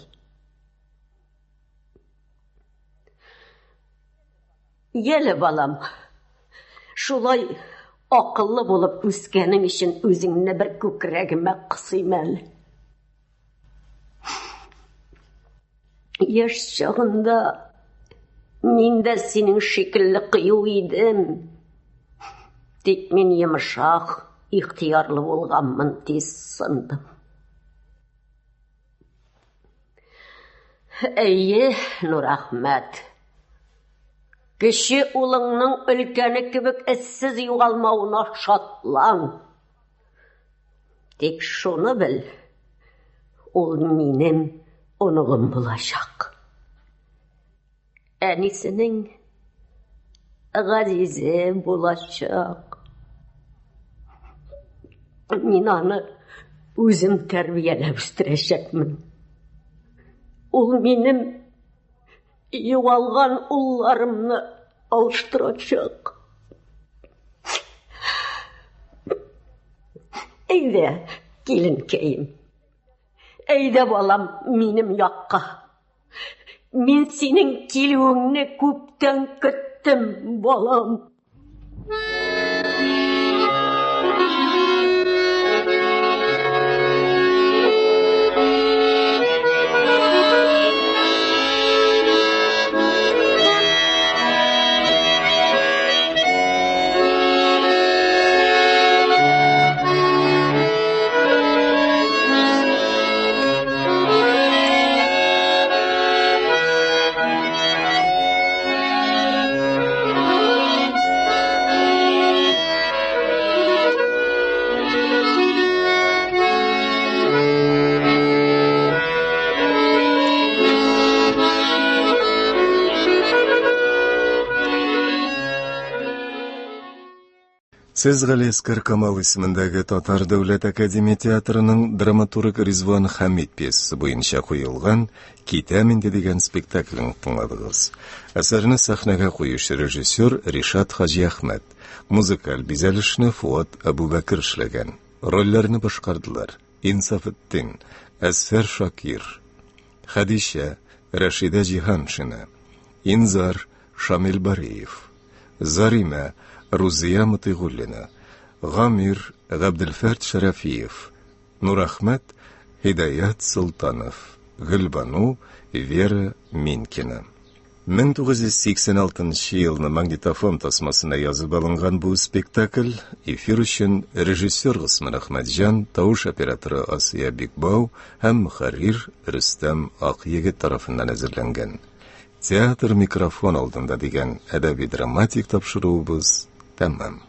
Яле, балам, шулай акыллы булып үскәнең өчен үзеңне бер күкрәгемә кысыйм әле. Яшь чагында мин дә синең шикелле кыю идем. Тик мин йомшак, ихтыярлы булганмын, тиз сындым. Әйе, Нурәхмәт. Кече улыңның өлкәне кебек эзсез югалмавына шатлан. Тик шуны бел, ул минем оныгым булачак. Әнисенең газизе булачак. Мин аны үзем тәрбияләп үстерәчәкмен. Ул минем югалган улларымны алыштырачак. Әйдә, киленкәем. Әйдә, балам, минем якка. Мин синең килүеңне күптән көттем, балам. Сез Галиәскар Камал исемендәге Татар дәүләт академия театрының драматург Ризван Хәмид пьесасы буенча куелган Китәм инде дигән спектаклен тыңладыгыз. Әсәрне сәхнәгә куючы режиссер Ришат Хаҗиәхмәт, музыкаль бизәлешне Фуат Әбүбәкер эшләгән. Рольләрне башкардылар: Инсафетдин, Әсфәр Шакир, Хәдичә, Рәшидә Җиһаншина, Инзар, Шамил Бариев, Заримә, Рузия Мотыйгуллина, Гамир, Габделфәрт Шәрәфиев, Нурәхмәт, Һидаят Солтанов, Гөлбану, Вера Минкина. 1986 елны магнитофон тасмасына язып алынган бу спектакль эфир өчен режиссер Госман Әхмәтҗан, тавыш операторы Асия Бикбау һәм мөхәррир Рөстәм Акъегет тарафыннан әзерләнгән. Театр микрофон алдында дигән әдәби-драматик тапшыруыбыз тәмам.